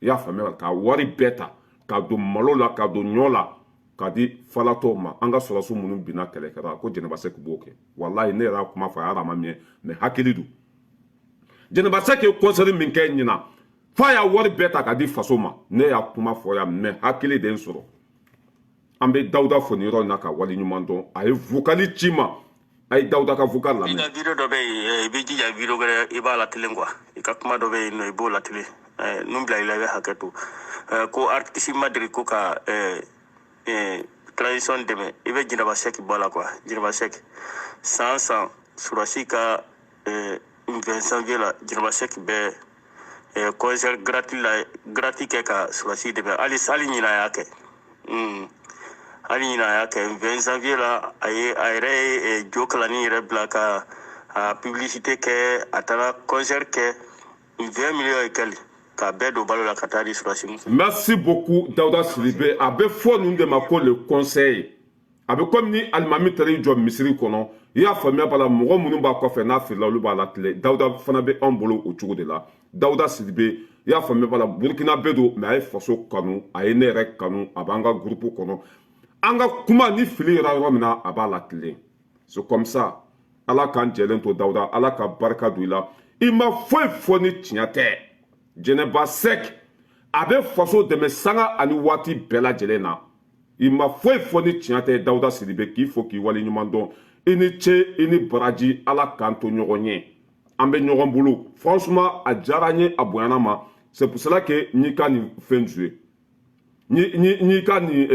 i y'a faamuya, ka wari bɛɛ ta ka don malo la, ka don ɲɔ la, ka di falatɔw ma, an ka sɔrɔsiw minnu binna kɛlɛkɛla. Ko Jɛnɛba Sɛki b'o kɛ. Walahi, ne yɛrɛ y'a kuma fɔ, a y'a ma miɲɛ, mais hakili don. Jɛnɛba Sɛki ye concert min kɛ ɲinan, f'a y'a wari bɛɛ ta ka di faso ma. Ne y'a kuma fɔ yan, mais hakili de ye n sɔrɔ. An bɛ Dawuda fo nin yɔrɔ in na ka wale ɲuman dɔn. A ye vocal ci ma, a ye Dawuda ka vocal I lamɛn. ka vidéo dɔ bɛ yen, i bɛ jija vidéo wɛrɛ, i b'a latilen quoi. I ka kuma dɔ bɛ yen nɔ, i b'o latilen. Nun bila i la, i bɛ hakɛ to. Ko artiste ma deli ko ka transition dɛmɛ, i bɛ Jɛnɛba Sɛki bɔ a la quoi. Jɛnɛba Sɛki, san san surasi ka 20 janvier la, Jɛnɛba Sɛki bɛ concert gratuit la, gratuit kɛ ka surasi dɛmɛ. Hali ɲinan a y'a kɛ. Hali ɲinan a y'a kɛ 20 janvier la. A ye a yɛrɛ ye jo kalani yɛrɛ bila ka a publicité kɛ, a taara concert kɛ 20 millions et quelques k'a bɛɛ don balo la ka taa di surasi muso. Merci beaucoup, Dawuda Sidibe. A bɛ fɔ ninnu de ma ko le conseil. A bɛ komi ni alimami taara i jɔ misiri kɔnɔ, i y'a faamuya b'a la, mɔgɔ minnu b'a kɔfɛ, n'a filila, olu b'a latilen. Dawuda fana bɛ anw bolo o cogo de la. Dawuda Sidibe, i y'a faamuya b'a la, Burukina bɛ don, mais a ye faso kanu, a ye ne yɛrɛ kanu, a b'an ka groupe kɔnɔ. An ka kuma ni fili yɛrɛ yɔrɔ min na, a b'a latilen. C'est comme ça. Ala k'an jɛlen to. Dawuda, Ala ka barika don i la. I ma foyi fɔ ni tiɲɛ tɛ. Jɛnɛba Sɛki, a bɛ faso dɛmɛ sanga ani waati bɛɛ lajɛlen na. I ma foyi fɔ ni tiɲɛ tɛ. Dawuda Sidibe, k'i fo k'i wale ɲuman dɔn. I ni ce, i ni baraji. Ala k'an to ɲɔgɔn ye, an bɛ ɲɔgɔn bolo. Franchement, a diyara n ye, a bonyana ma. C'est pour cela que n y'i ka nin fɛn jouer, n y'i ka nin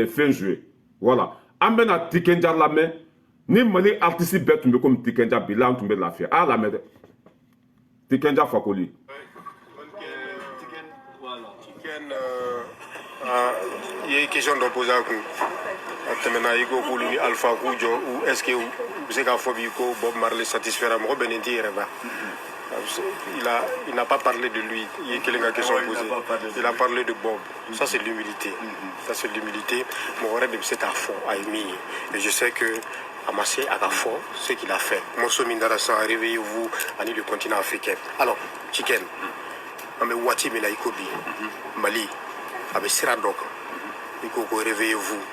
fɛn jouer. Voilà, an bɛna Tikenja lamɛn. Ni Mali artiste bɛɛ tun bɛ komi Tikenja, bi la an tun bɛ lafiya. A y'a lamɛn dɛ, Tikenja Fakoli. Tiken, i ye question dɔ posé a kun a tɛmɛna, i ko k'olu ni Alpha k'u jɔ ou est ce que u bɛ se k'a fɔ bi ko Bob Marley satisfait mɔgɔ bɛnnen t'i yɛrɛ la. Il n'a pas parlé de lui. Il y a quelqu'un question posée. Il a parlé de Bob. Ça, c'est l'humilité. Ça, c'est l'humilité. Mɔgɔ wɛrɛ de bɛ se k'a fɔ a ye min ye. Et je sais que a ma se a ka fɔ ce qu'il a fait. Morceau min dara sisan, Réveillez-vous, ani le continent africain. Alors, Tiken, an bɛ waati min na i ko bi, Mali a bɛ sira dɔ kan. I ko ko réveillez-vous.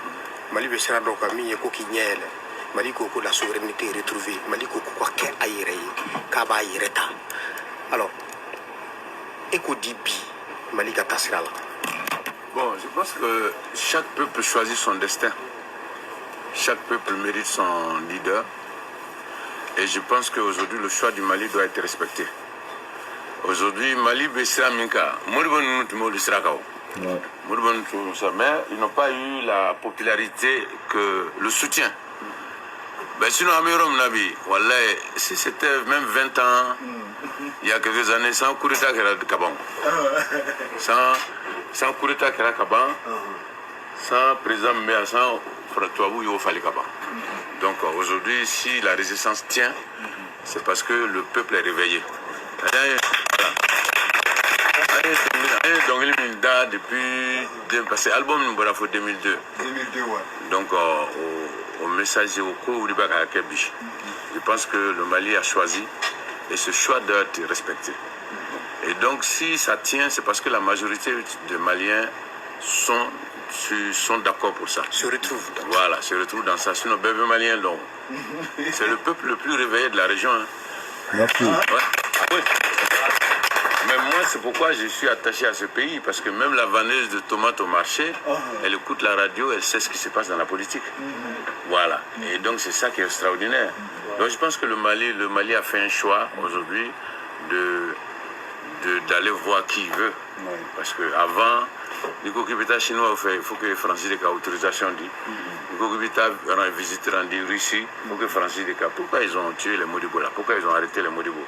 Mali bɛ sira dɔ kan min ye ko k'i ɲɛ yɛlɛ. Mali ko ko la souveraineté retrouvée. Mali ko ko ka kɛ a yɛrɛ ye, k'a b'a yɛrɛ ta. Alors, e ko di bi Mali ka taasira la? Bon, je pense que chaque peuple choisit son destin. Chaque peuple mérite son leader. Et je pense qu'aujourd'hui, le choix du Mali doit être respecté. Aujourd'hui, Mali bɛ sira min kan, Modibo ninnu tun b'olu sira kan o. Modibo ninnu tun b'olu sira, mais ils n'ont pas eu la popularité que le soutien. Ben sinon, an bɛ yɔrɔ min na bi, walayi, si c'était même 20 ans, il y a quelques années, sans coup d'état kɛra ka ban. Sans coup d'état kɛra ka ban, sans président min bɛ yan, sans tubabuw y'o fali ka ban. Donc aujourd'hui, si la résistance tient, c'est parce que le peuple est réveillé. Voilà. An ye dɔnkili min da depuis, parce que album min bɔra fo 2002. 2002, ouais. Donc au message au kow de bɛ ka kɛ bi. Je pense que le Mali a choisi et ce choix doit être respecté. Et donc si ça tient, c'est parce que la majorité des Maliens sont d'accord pour ça. Se retrouve. Voilà, se retrouvent dans ça. Sinon, bébé malien, donc, c'est le peuple le plus réveillé de la région, hein. Merci. Ouais. Oui. Mais moi, c'est pourquoi je suis attaché à ce pays, parce que même la vendeuse de tomates au marché, elle écoute la radio, elle sait ce qui se passe dans la politique. Voilà. Et donc, c'est ça qui est extraordinaire. Donc, je pense que le Mali a fait un choix aujourd'hui d'aller voir qui il veut. Parce que avant, n'i ko k'i bɛ taa chinois fɛ, il faut que Faransi de ka autorisation di. N'i ko k'i bɛ taa visite rendre Russie, il faut que Faransi de ka. Pourquoi ils ont tué les Modibo là? Pourquoi ils ont arrêté les Modibo?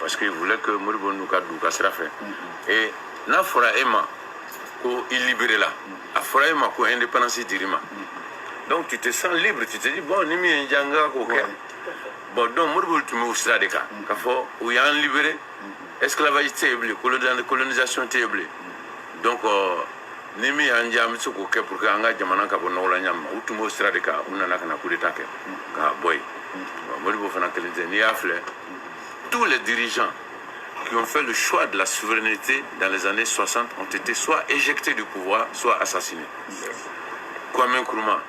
Parce qu'ils voulaient que Modibo n'u ka don u ka sira fɛ. Et n'a fɔra e ma ko i libéré la, a fɔra e ma ko indépendance dir'i ma. Donc tu te sens libre, tu te dis bon, ni min ye n diya, n ka k'o kɛ. Bon, donc Modibo tun b'o sira de kan k'a fɔ u y'an libéré, esclavage tɛ yen bilen, colonisation tɛ yen bilen. Donc ni min y'an diya, an bɛ se k'o kɛ pour que an ka jamana ka bɔ nɔgɔ la ɲa min. U tun b'o sira de kan, u nana ka na coup d'état kɛ k'a bɔ yen. Bon, Modibo fana kelen tɛ. N'i y'a filɛ, tous les dirigeants qui ont fait le choix de la souveraineté dans les années 60 ont été soit éjectés du pouvoir, soit assassinés. Kwame Nkrumah,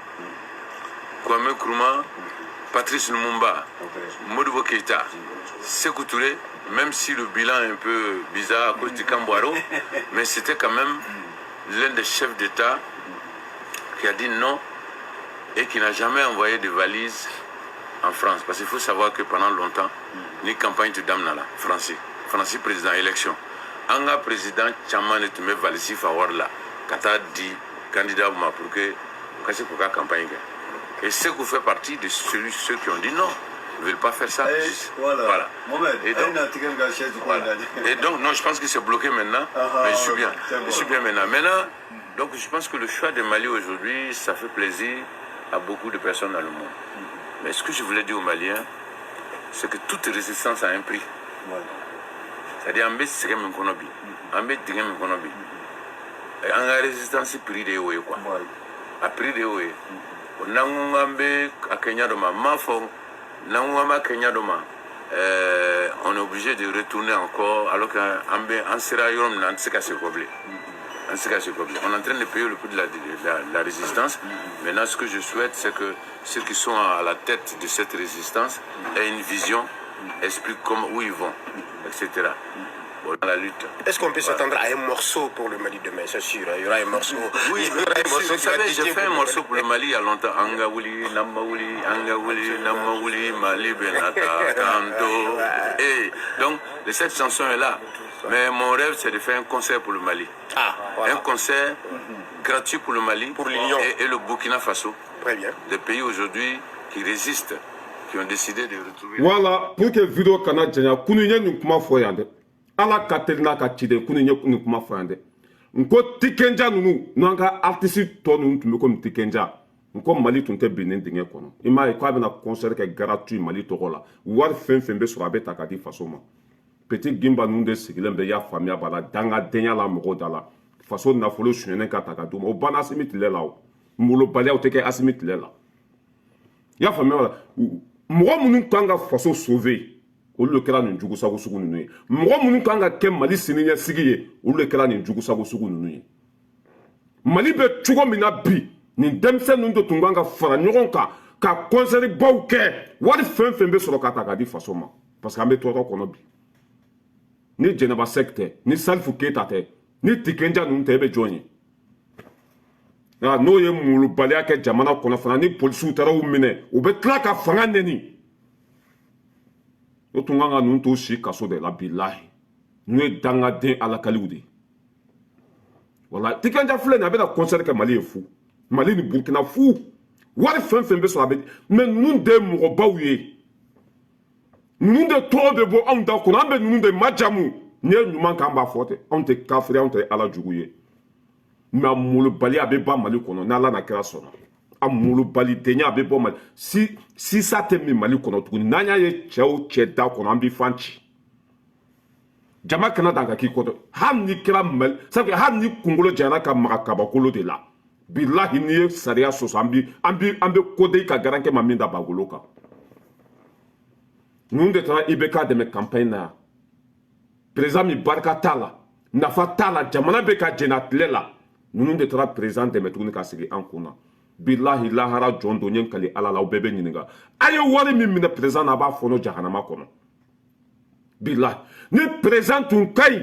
Kwame Nkrumah, Patrice Lumumba, Modibo Keïta, Sékou Touré, même si le bilan est un peu bizarre à cause du camp Boiro, mais c'était quand même l'un des chefs d'État qui a dit non et qui n'a jamais envoyé de valise en France. Parce qu'il faut savoir que pendant longtemps, ni campagne tun daminɛna la, Français, Français président élection. An ka président caman de tun bɛ valise fa wari la ka taa di candidat ma pour que u ka se k'u ka campagne kɛ. Et Sékou fait partie de ceux qui ont dit non, ils ne veulent pas faire ça. Et voilà. Voilà. Mohamed, Et donc, voilà. Et donc, non, je pense que c'est bloqué maintenant, Ah, mais je suis bien. C'est bon. Je suis bien maintenant. Maintenant, donc je pense que le choix de Mali aujourd'hui, ça fait plaisir à beaucoup de personnes dans le monde. Mais ce que je voulais dire aux Maliens, c'est que toute résistance a un prix. C'est-à-dire, an bɛ sɛgɛn min kɔnɔ bi, an bɛ dingɛ min kɔnɔ bi, an ka résistance prix de y'o ye quoi. A prix de y'o ye. O n'an ko k'an bɛ a kɛ ɲɛ dɔ ma, n m'a fɔ n'an ko k'an b'a kɛ ɲɛ dɔ ma, on est obligé de retourner encore alors qu'an bɛ an sera yɔrɔ min na, an tɛ se ka segin kɔ bilen. An tɛ se ka segin kɔ bilen. On est en train de payer le prix de la résistance. Maintenant, ce que je souhaite, c'est que ceux qui sont à la tête de cette résistance aient une vision, expliquent comment, où ils vont, etc. Bon, dans la lutte. Est-ce qu'on peut s'attendre à un morceau pour le Mali demain? C'est sûr, hein, il y aura un morceau. Oui, Il y aura un morceau vous qui va savez, j'ai dédier fait un pour le morceau Mali. Pour le Mali il y a longtemps. An ka wuli, n'an ma wuli, an ka wuli, n'an ma wuli, Mali bɛna taa tantôt. Et donc, cette chanson est là. Mais mon rêve, c'est de faire un concert pour le Mali. Ah, voilà. Un concert gratuit pour le Mali. Pour l'Union. Et le Burkina Faso. Très bien. Des pays aujourd'hui qui résistent, qui ont décidé de retrouver. Voilà, pour que vidéo kana janya, kunu ye nin kuma fɔ yan dɛ. Ala ka teli n'a ka ciden, kunu ye nin kuma fɔ yan dɛ. N ko Tikenja ninnu n'an ka artiste tɔ ninnu tun bɛ komi Tikenja, n ko Mali tun tɛ bin nin dingɛ kɔnɔ. I m'a ye k'a bɛna concert kɛ gratuit Mali tɔgɔ la, wari fɛn fɛn bɛ sɔrɔ, a bɛ ta k'a di faso ma. Petit Gimba ninnu de sigilen bɛ, i y'a faamuya b'a la, dangadenya la mɔgɔw da la, faso nafolo sonyɛnen ka ta ka d'u ma. O banna Asimi tile la. O molobaliyaw tɛ kɛ Asimi tile la, i y'a faamuya b'a la. Mɔgɔ minnu kan ka faso sauver, olu de kɛra nin jugusago sugu ninnu ye. Mɔgɔ minnu kan ka kɛ Mali siniɲɛsigi ye, olu de kɛra nin jugusago sugu ninnu ye. Mali bɛ cogo min na bi, nin denmisɛn ninnu de tun kan ka fara ɲɔgɔn kan ka concert baw kɛ, wari fɛn fɛn bɛ sɔrɔ, ka ta k'a di faso ma, parce que an bɛ tɔɔrɔ kɔnɔ bi. Ni Jɛnɛba Sɛki tɛ, ni Salifu Keyita tɛ. Ni Tiken Jah ninnu tɛ, e bɛ jɔn ye? N'o ye molobaliya kɛ jamana kɔnɔ fana, ni polisiw taara u minɛ, u bɛ tila ka fanga neni. O tun kan ka ninnu to si kaso de la. Bilahi, ninnu ye dangaden alakaliw de ye. Wala Tiken Jah filɛ nin, a bɛna concert kɛ Mali ye fu, Mali ni Burukina fu. Wari fɛn fɛn bɛ sɔrɔ, a bɛ. Mais ninnu de ye mɔgɔbaw ye, ninnu de tɔgɔ bɛ bɔ anw da kɔnɔ, an bɛ ninnu de majamu. N'i ye ɲuman k'an b'a fɔ ten. Anw tɛ kafiri, anw tɛ ala jugu ye. Mais a molobali, a bɛ ban Mali kɔnɔ n'Ala na kira sɔnna. A molobalidenya, a bɛ bɔ Mali si sisa tɛ min Mali kɔnɔ tuguni. N'an y'a ye cɛ o cɛ da kɔnɔ, an bɛ fan ci. Jama kana dan ka k'i kɔ dɛ. Hali ni kɛra Mali sabu, hali ni kunkolo janyana ka maga kabakolo de la, bilahi, n'i ye sariya sɔsɔ, an bɛ ko de ka garankɛ ma min da bagolo kan. Ninnu de taara IBK dɛmɛ campagne na yan. Président min barika t'a la, nafa t'a la, jamana bɛ ka jɛni a tile la, ninnu de taara président dɛmɛ tuguni ka sigi an kun na. Bilahi, lahara jɔn don, n ye n kali Ala la, aw bɛɛ bɛ ɲininka. A ye wari min minɛ président na, a b'a fɔnɔ jahanama kɔnɔ. Bilahi, ni président tun ka ɲi,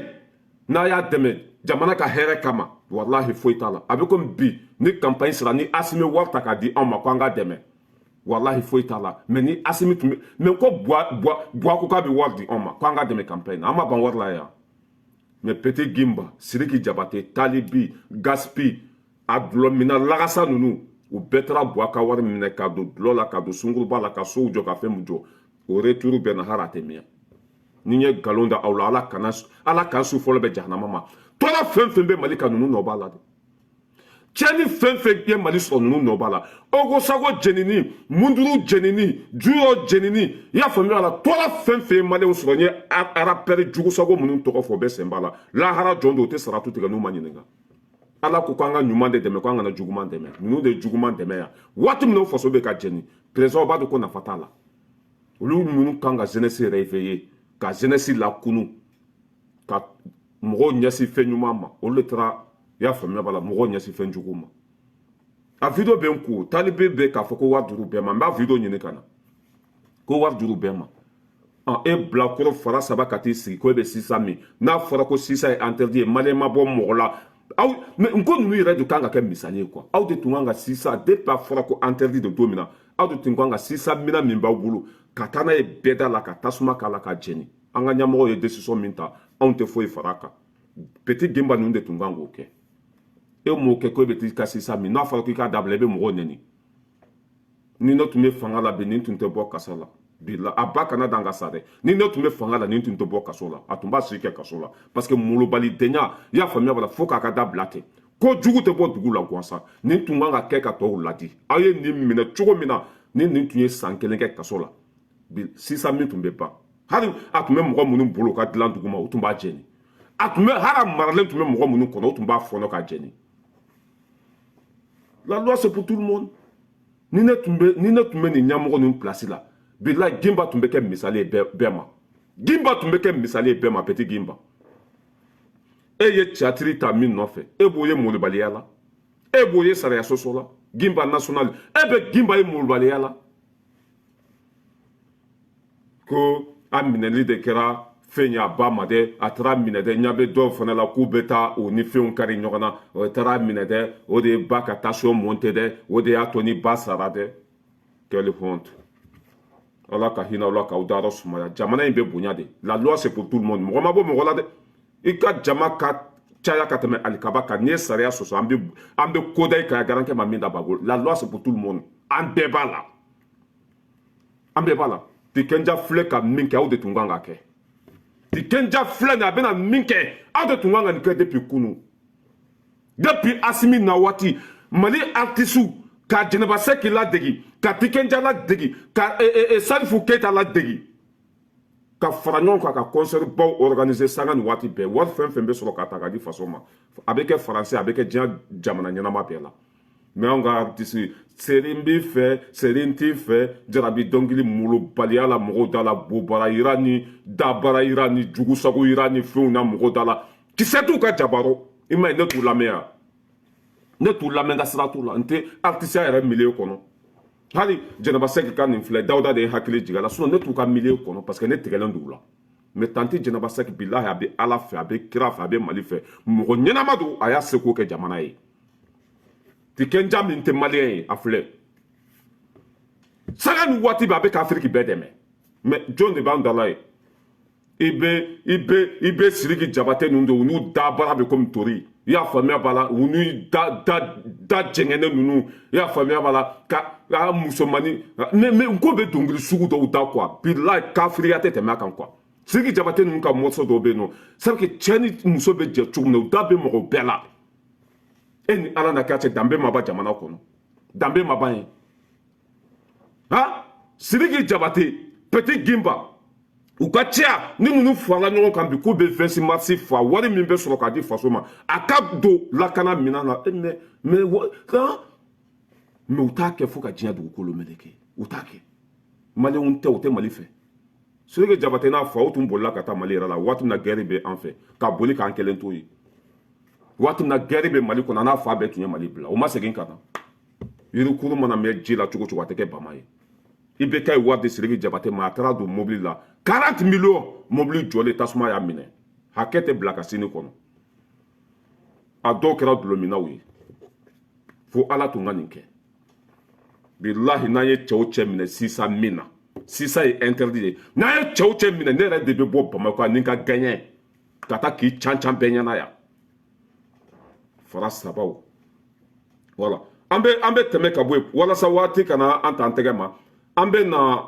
n'a y'a dɛmɛ jamana ka hɛrɛ kama, walahi, foyi t'a la. A bɛ komi bi ni campagne sera, ni Asimi wari ta k'a di anw ma ko an ka dɛmɛ, walahi, foyi t'a la. Mais ni Asimi tun bɛ, mais ko Buwa, Buwa, Buwa ko k'a bɛ wari di anw ma ko an ka dɛmɛ campagne na, an ma ban wari la yan. Mais Petit Gimba, Sidiki Jabate, Talibi, Gaspi, a dulɔminna lagasa ninnu, u bɛɛ taara Buwa ka wari minɛ ka don dulɔ la, ka don sunkuruba la, ka sow jɔ, ka fɛn mun jɔ. O retour bɛɛ na hali a tɛ mɛn. Ni n ye nkalon da aw la, Ala kana Ala k'an su fɔlɔ bɛ jahanama ma. Tɔɔrɔ fɛn fɛn bɛ Mali kan, ninnu nɔ b'a la dɛ. Tiɲɛni fɛn fɛn ye Mali sɔrɔ, ninnu nɔ b'a la. Ogosago jenini, Munduru jenini, Juyɔ jenini, i y'a faamuya la. Tɔɔrɔ fɛn fɛn ye maliyɛnw sɔrɔ, n ye arapɛri jugusago minnu tɔgɔ fɔ, o bɛɛ sen b'a la. Lahara jɔn don, o tɛ saratu tigɛ n'u ma ɲininka. Ala ko k'an ka ɲuman de dɛmɛ, k'an kana juguman dɛmɛ. Ninnu de ye juguman dɛmɛ yan. Waati min na o faso bɛ ka jeni, président b'a dɔn ko nafa t'a la. Olu minnu kan ka jeunesse réveiller, ka jeunesse lakunu, ka mɔgɔw ɲɛsin fɛn ɲuman ma, olu de taara, i y'a faamuya b'a la, mɔgɔw ɲɛsin fɛn jugu ma. A vidéo bɛ n kun, talibe bɛ k'a fɔ ko wari juru bɛɛ ma. N b'a vidéo ɲini ka na ko wari juru bɛɛ ma. E bilakoro fara saba ka t'i sigi ko e bɛ sisa min, n'a fɔra ko sisa ye interdit ye, maliyɛn ma bɔ mɔgɔ la. Aw n ko ninnu yɛrɛ de kan ka kɛ misali ye quoi. Aw de tun kan ka sisa, depuis a fɔra ko interdit de don min na, aw de tun kan ka sisa minɛ min b'aw bolo ka taa n'a ye bɛɛ da la, ka tasuma k'a la ka jeni. An ka ɲɛmɔgɔw ye décision min ta, anw tɛ foyi fara a kan. Petit Gimba ninnu de tun kan k'o kɛ. E m'o kɛ ko e bɛ t'i ka sisa min, n'a fɔra k'i k'a dabila, e bɛ mɔgɔw nɛni. Ni ne tun bɛ fanga la bi, nin tun tɛ bɔ kaso la bi la. A ba kana dan ka sa dɛ. Ni ne tun bɛ fanga la, nin tun tɛ bɔ kaso la, a tun b'a si kɛ kaso la, parce que molobalidenya, i y'a faamuya b'a la, fo k'a ka dabila ten. Ko jugu tɛ bɔ dugu la gansan. Nin tun kan ka kɛ ka tɔw ladi. Aw ye nin minɛ cogo min na, ni nin tun ye san 1 kɛ kaso la bi, sisan min tun bɛ ban, hali a tun bɛ mɔgɔ minnu bolo ka dilan dugu ma, u tun b'a jɛni. A tun bɛ hali a maralen tun bɛ mɔgɔ minnu kɔnɔ, u tun b'a fɔnɔ k'a jɛni. La loi, c'est pour tout le monde. Ni ne tun bɛ nin ɲɛmɔgɔ ninnu place la, bilahi, Gimba tun bɛ kɛ misali ye bɛɛ ma. Gimba tun bɛ kɛ misali ye bɛɛ ma. Petit Gimba, e ye théâtre ta min nɔfɛ, e b'o ye molobaliya la, e b'o ye sariya sɔsɔ la. Gimba national, e bɛ Gimba ye molobaliya la ko a minɛli de kɛra fɛn ye a ba ma dɛ. A taara minɛ dɛ. Ɲɛ bɛ dɔw fana la k'u bɛ taa o ni fɛnw kari ɲɔgɔn na. O taara minɛ dɛ, o de ye ba ka tension monter dɛ, o de y'a to ni ba sara dɛ. Quelle honte! Ala ka hinɛ aw la k'aw dayɔrɔ sumaya. Jamana in bɛ bonya de. La loi, c'est pour tout le monde. Mɔgɔ ma bɔ mɔgɔ la dɛ. I ka jama ka caya ka tɛmɛ alikaba kan, n'i ye sariya sɔsɔ, an bɛ ko da i kan garankɛ ma min da bago. La loi, c'est pour tout le monde. An bɛɛ b'a la, an bɛɛ b'a la. Tiken Jah filɛ ka min kɛ, aw de tun kan ka kɛ. Tiken Jah filɛ nin, a bɛna min kɛ, aw de tun kan ka nin kɛ depuis kunu, depuis Asimi na waati. Mali artiste ka Jɛnɛba Sɛki ladegi, ka Tiken Jah ladegi, ka Salifu Keyita ladegi, ka fara ɲɔgɔn kan ka concert baw organiser sanga ni waati bɛɛ. Wari fɛn fɛn bɛ sɔrɔ ka ta k'a di faso ma, a bɛ kɛ Faransi, a bɛ kɛ diɲɛ jamana ɲɛnama bɛɛ la. Mais anw ka artiste, serin b'i fɛ, serin t'i fɛ, jarabi dɔnkili molobaliya la mɔgɔw da la, bobara yira ni dabara yira ni jugusago yira ni fɛnw na mɔgɔw da la, kisɛ t'u ka jabaro. I ma ye, ne t'u lamɛn yan, ne t'u lamɛn, ka sira t'u la. N tɛ artiste yɛrɛ milieu kɔnɔ. Hali Jɛnɛba Sɛki ka nin filɛ, Dawuda de ye hakili jigin a la. Sinon ne t'u ka milieu kɔnɔ, parce que ne tigɛlen d'u la. Mais tantie Jɛnɛba Sɛki, bilahi, a bɛ Ala fɛ, a bɛ kira fɛ, a bɛ Mali fɛ, mɔgɔ ɲɛnama don. A y'a seko kɛ jamana ye. Tikenja min tɛ malien ye, a filɛ, sanga ni waati bɛɛ a bɛ ka Afiriki bɛɛ dɛmɛ. Mais jɔn de b'an dala ye? I bɛ Sidiki Jabate ninnu de, u n'u dabara bɛ komi tori, i y'a faamuya b'a la, u n'u da da da jɛngɛnnen ninnu, i y'a faamuya b'a la, ka a musomannin mais n ko bɛ dɔnkili sugu dɔw da quoi. Bilahi, kafiriya tɛ tɛmɛ a kan quoi. Sidiki Jabate ninnu ka morceau dɔw bɛ yen nɔ, c'est que cɛ ni muso bɛ jɛ cogo min na, u da bɛ mɔgɔ bɛɛ la. E ni Ala na kɛ cɛ, danbe ma ban jamana kɔnɔ, danbe ma ban ye. Ha, Sidiki Jabate, Petit Gimba, u ka caya ni ninnu farala ɲɔgɔn kan bi k'u bɛ 26 mars fa, wari min bɛ sɔrɔ k'a di faso ma, a ka don lakana minɛn na. Mais mais u t'a kɛ fo ka diɲɛ dugukolo meleke. U t'a kɛ, maliyɛnw tɛ, u tɛ Mali fɛ. Sidiki Jabate n'a fa, o tun bolila ka taa Mali yɛrɛ la waati min na guerre bɛ an fɛ, ka boli k'an kelen to yen. Waati min na guerre bɛ Mali kɔnɔ, a n'a fa bɛɛ tun ye Mali bila, o ma segin ka na. Yirikuru mana mɛn ji la cogo cogo, a tɛ kɛ bama ye. I bɛ kɛ ye wari di Sidiki Jabate ma, a taara don mobili la, 40 millions, mobili jɔlen, tasuma y'a minɛ. Hakɛ tɛ bila ka sini kɔnɔ. A dɔw kɛra dulɔminaw ye. Fo Ala tun ka nin kɛ. Bilahi, n'an ye cɛw cɛ minɛ sisan min na, sisan ye interdit ye, n'an ye cɛw cɛ minɛ, ne yɛrɛ de bɛ bɔ Bamakɔ ani ka gɛɲɛ ka taa k'i can can bɛɛ ɲɛna yan. Fara sabaw, voilà. An bɛ tɛmɛ ka bɔ yen walasa waati kana an t'an tɛgɛ ma. An bɛ na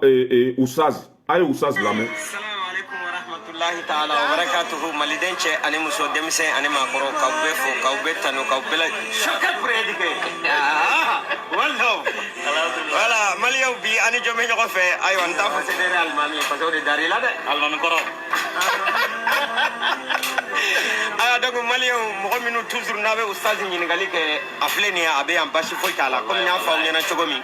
Usaz, a ye Usaz lamɛn. Salamu alaikum wa rahmatullahi ta'ala wa barakatuhu. Maliden cɛ ani muso, denmisɛn ani maakɔrɔ, k'aw bɛɛ fo, k'aw bɛɛ tanu, k'aw bɛɛ la choqué pour éduquer. One love. Voilà, maliyɛnw, bi ani jɔn bɛ ɲɔgɔn fɛ? Ayiwa, n t'a fɔ CDR alimami ye parce que o de dar'i la dɛ. Alimami kɔrɔ. Ayiwa, donc maliyɛnw, mɔgɔ minnu toujours n'a bɛ Ustaz ɲininkali kɛ, a filɛ nin ye, a bɛ yan, basi foyi t'a la. Komi n y'a fɔ aw ɲɛna cogo min,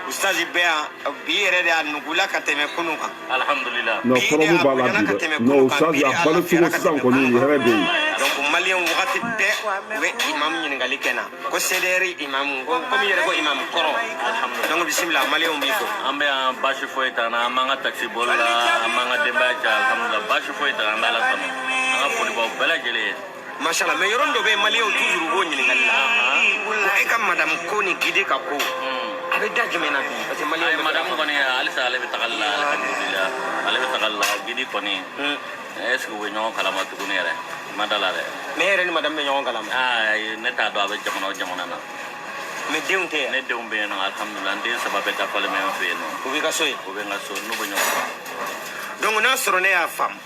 Ustaz bɛ yan bi yɛrɛ de, a nugula ka tɛmɛ kunun kan. Alhamdulillah. Non, kɔrɔbu b'a la bi dɛ. Non, Usaz, a balo cogo sisan kɔni, hɛrɛ bɛ yen. Donc maliyɛnw, wagati bɛɛ u bɛ imam ɲininkali kɛ na ko CDR imam, ko komi yɛrɛ ko imam kɔrɔ. Donc bisimila, maliyɛnw b'i fo. An bɛ yan, baasi foyi t'an na. An b'an ka taxi boli la, an b'an ka denbaya cɛ, alhamdulillah, baasi foyi t'an na. An bɛ Ala tanu, an ka foli b'aw bɛɛ lajɛlen ye. Mashallah. Mais yɔrɔnin dɔ bɛ yen, maliyɛnw toujours u b'o ɲininkali la ko e ka madame ko ni guide ka ko, a bɛ da jumɛn na bi? Parce que maliyɛnw Ayi, bɛ madame kɔni, halisa ale bɛ tagali la, alhamdulillah, ale bɛ tagali la. Guide kɔni, est ce que u bɛ ɲɔgɔn kalama tuguni yɛrɛ? Ma da la dɛ. Mais e yɛrɛ ni madame bɛ ɲɔgɔn kalama? Aa, ayi, ne t'a dɔn a bɛ jamana o jamana na. Mais denw tɛ yan? Ne denw bɛ yen nɔ, alhamdulillah, n den saba bɛɛ dafalen bɛ n fɛ yen nɔ. U b'i ka so yen? U bɛ n ka so, n'u bɛ ɲɔgɔn kan. Donc n'a sɔrɔ ne y'a faamu,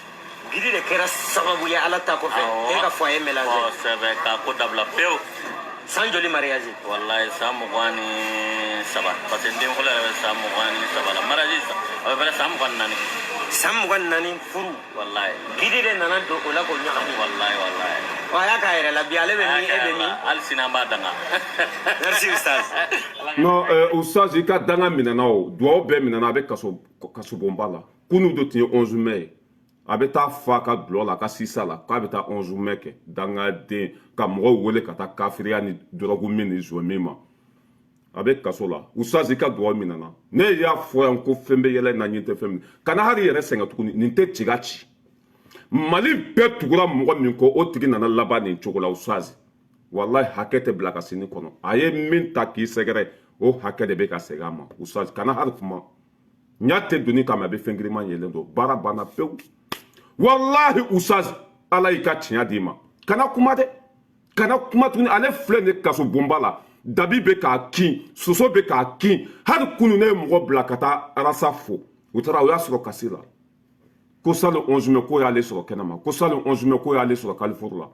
guide de kɛra sababu ye, Ala ta kɔfɛ, e ka foyer mélanger? Kosɛbɛ, k'a ko dabila pewu. San joli mariage? Wallahi, san 23, parce que n den fɔlɔ yɛrɛ bɛ san 23 la. Mariage a bɛ fɛnɛ san 24. San 24 furu? Wallahi. Guide de nana don o la k'o ɲagami? Wallahi, wallahi. Wa a y'a k'a yɛrɛ la bi, ale bɛ min, e bɛ min? Hali sini an b'a danga. Merci, Ustaz. Non, Usaz, i ka danga minɛna, o duwawu bɛɛ minɛna. A bɛ kaso, kasobonba la. Kunu de tun ye 11 mai ye, a bɛ taa fa ka dulɔ la, a ka sisa la, k'a bɛ taa 11 mai kɛ. Dangaden ka mɔgɔw wele ka taa kafiriya ni dɔrɔgu min ni zon min ma, a bɛ kaso la. Usaz, i ka duwawu minɛna. Ne y'a fɔ yan ko fɛn bɛ yɛlɛ na, ɲin tɛ fɛn min kana hali yɛrɛ sɛgɛn tuguni. Nin tɛ tiga ci. Mali bɛɛ tugura mɔgɔ min kɔ, o tigi nana laban nin cogo la. Usaz, wallahi, hakɛ tɛ bila ka sini kɔnɔ. A ye min ta k'i sɛgɛrɛ, o hakɛ de bɛ ka segin a ma. Usaz, kana hali kuma ɲa tɛ doni kama, a bɛ fɛn giriman yɛlɛn don. Baara banna pewu. Wallahi, Usaz, Ala y'i ka tiɲɛ d'i ma. Kana kuma dɛ, kana kuma tuguni. Ale filɛ nin kaso bonba la, dabi bɛ k'a kin, soso bɛ k'a kin. Hali kunu, ne ye mɔgɔ bila ka taa arasa fo, u taara, o y'a sɔrɔ kasi la, ko sali 11 mai ko y'ale sɔrɔ kɛnɛma, ko sali 11 mai ko y'ale sɔrɔ Californie la,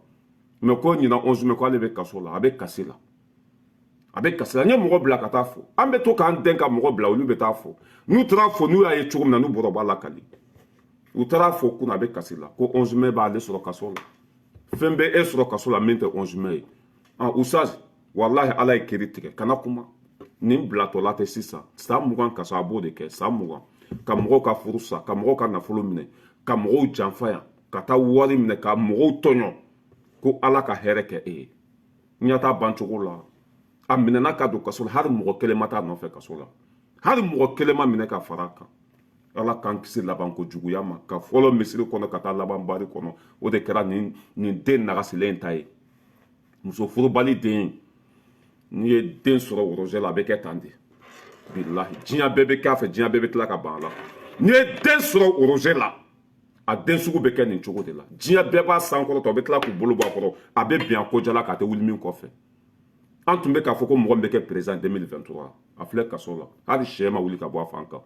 mais ko ɲinan 11 mai ko ale bɛ kaso la, a bɛ kasi la, a bɛ kasi la. N ye mɔgɔ bila ka taa fo. An bɛ to k'an den ka mɔgɔ bila, olu bɛ taa fo. N'u taara fo, n'u y'a ye cogo min na, n'u bɔra, u b'a lakali. U taara fo kunun, a bɛ kasi la, ko 11 mai b'ale sɔrɔ kaso la. Fɛn bɛ e sɔrɔ kaso la min tɛ 11 mai ye? Ah, Usaz, wallahi, Ala ye kiri tigɛ. Kana kuma. Nin bilatɔla tɛ sisan. San 20 kaso, a b'o de kɛ. San 20 ka mɔgɔw ka furu sa, ka mɔgɔw ka nafolo minɛ, ka mɔgɔw janfa yan, ka taa wari minɛ, ka mɔgɔw tɔɲɔ, ko Ala ka hɛrɛ kɛ e ye. Ɲɛ t'a bancogo la. A minɛna ka don kaso la, hali mɔgɔ kelen ma taa nɔfɛ kaso la, hali mɔgɔ kelen ma minɛ ka fara a kan. Ala k'an kisi labanko juguya ma, ka fɔlɔ misiri kɔnɔ ka taa laban bari kɔnɔ. O de kɛra nin den nagasilen ta ye, muso furubali den. N'i ye den sɔrɔ worozɛ la, a bɛ kɛ tan de. Bilahi, diɲɛ bɛɛ bɛ k'a fɛ, diɲɛ bɛɛ bɛ tila ka ban a la. N'i ye den sɔrɔ worozɛ la, a den sugu bɛ kɛ nin cogo de la. Diɲɛ bɛɛ b'a sankɔrɔta, o bɛ tila k'u bolo bɔ a kɔrɔ, a bɛ bin a kojala k'a tɛ wuli min kɔfɛ. An tun bɛ k'a fɔ ko mɔgɔ min bɛ kɛ président 2023, a filɛ kaso la, hali sɛ ma wuli ka bɔ a fan kan.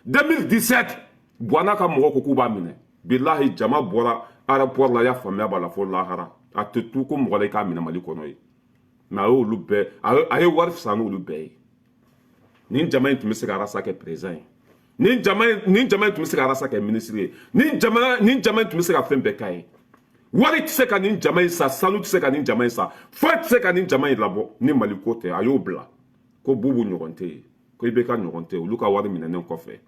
2017, Buwana ka mɔgɔ ko k'u b'a minɛ. Bilahi, jama bɔra aéroport la, y'a faamuya b'a la fo lahara. A tɛ tu ko mɔgɔ la i k'a minɛ Mali kɔnɔ ye. Mais a y'olu bɛɛ, a ye wari fisaya n'olu bɛɛ ye. Nin jama in tun bɛ se ka Arasa kɛ président ye, nin jama in tun bɛ se ka Arasa kɛ ministre ye, nin jama in tun bɛ se ka fɛn bɛɛ k'a ye. Wari tɛ se ka nin jama in sa, sanu tɛ se ka nin jama in sa, foyi tɛ se ka nin jama in labɔ ni Mali ko tɛ. A y'o bila ko Bubu ɲɔgɔn tɛ yen, ko IBK ɲɔgɔn tɛ yen. Olu ka wari minɛnen kɔfɛ,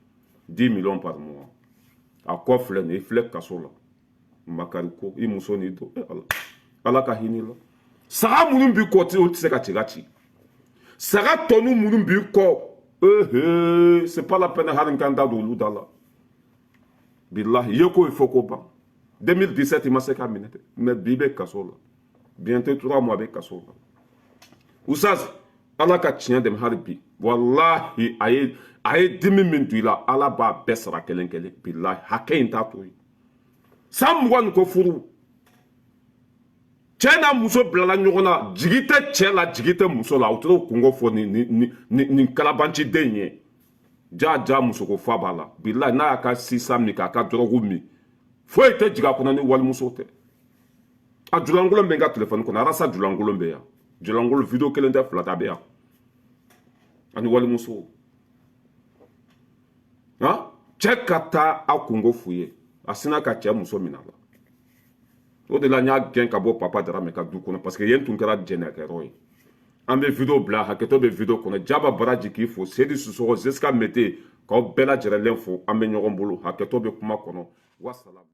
10 millions par mois, a kɔ filɛ nin ye, i filɛ kaso la makari ko i muso n'i don. Ala, Ala ka hinɛ la. Saga minnu b'i kɔ, olu tɛ se ka ci ka ci. Saga tɔnu minnu b'i kɔ, ehe, c'est pas la peine hali n ka n da don olu da la. Bilahi, ye ko ye fɔ ko ban. 2017, i ma se k'a minɛ dɛ, mais bi bɛ kaso la, bientôt 3 mois bɛ kaso la. Usaz, Ala ka tiɲɛ dɛmɛ hali bi. Walahi, a ye dimi min don i la, Ala b'a bɛɛ sara kelen kelen. Bilahi, hakɛ in t'a to yen. San 20 ni kɔ furu, cɛ n'a muso bilala ɲɔgɔn na, jigi tɛ cɛ la, jigi tɛ muso la. U taara o kungo fɔ nin kalabanciden ye. Ja ja, musoko fa b'a la. Bilahi, n'a y'a ka sisan min, k'a ka dɔrɔgu min, foyi tɛ jigin a kɔnɔ ni walimuso tɛ. A julankolon bɛ n ka telefɔni kɔnɔ. Arasa julankolon bɛ yan, julankolon vidéo kelen tɛ, fila tɛ, a bɛ yan ani walimuso. Han, cɛ ka taa a kungo f'u ye, a sina ka cɛ muso minɛ a la. O de la n y'a gɛn ka bɔ Papa Darame ka du kɔnɔ, parce que yen tun kɛra jɛnɛkɛyɔrɔ ye. An bɛ vidéo bila, hakɛto bɛ vidéo kɔnɔ. Jaba Baraji k'i fo, Sedi Sisɔgɔ, Zeska Mete, k'aw bɛɛ lajɛlen fo. An bɛ ɲɔgɔn bolo, hakɛto bɛ kuma kɔnɔ. Wasalaam.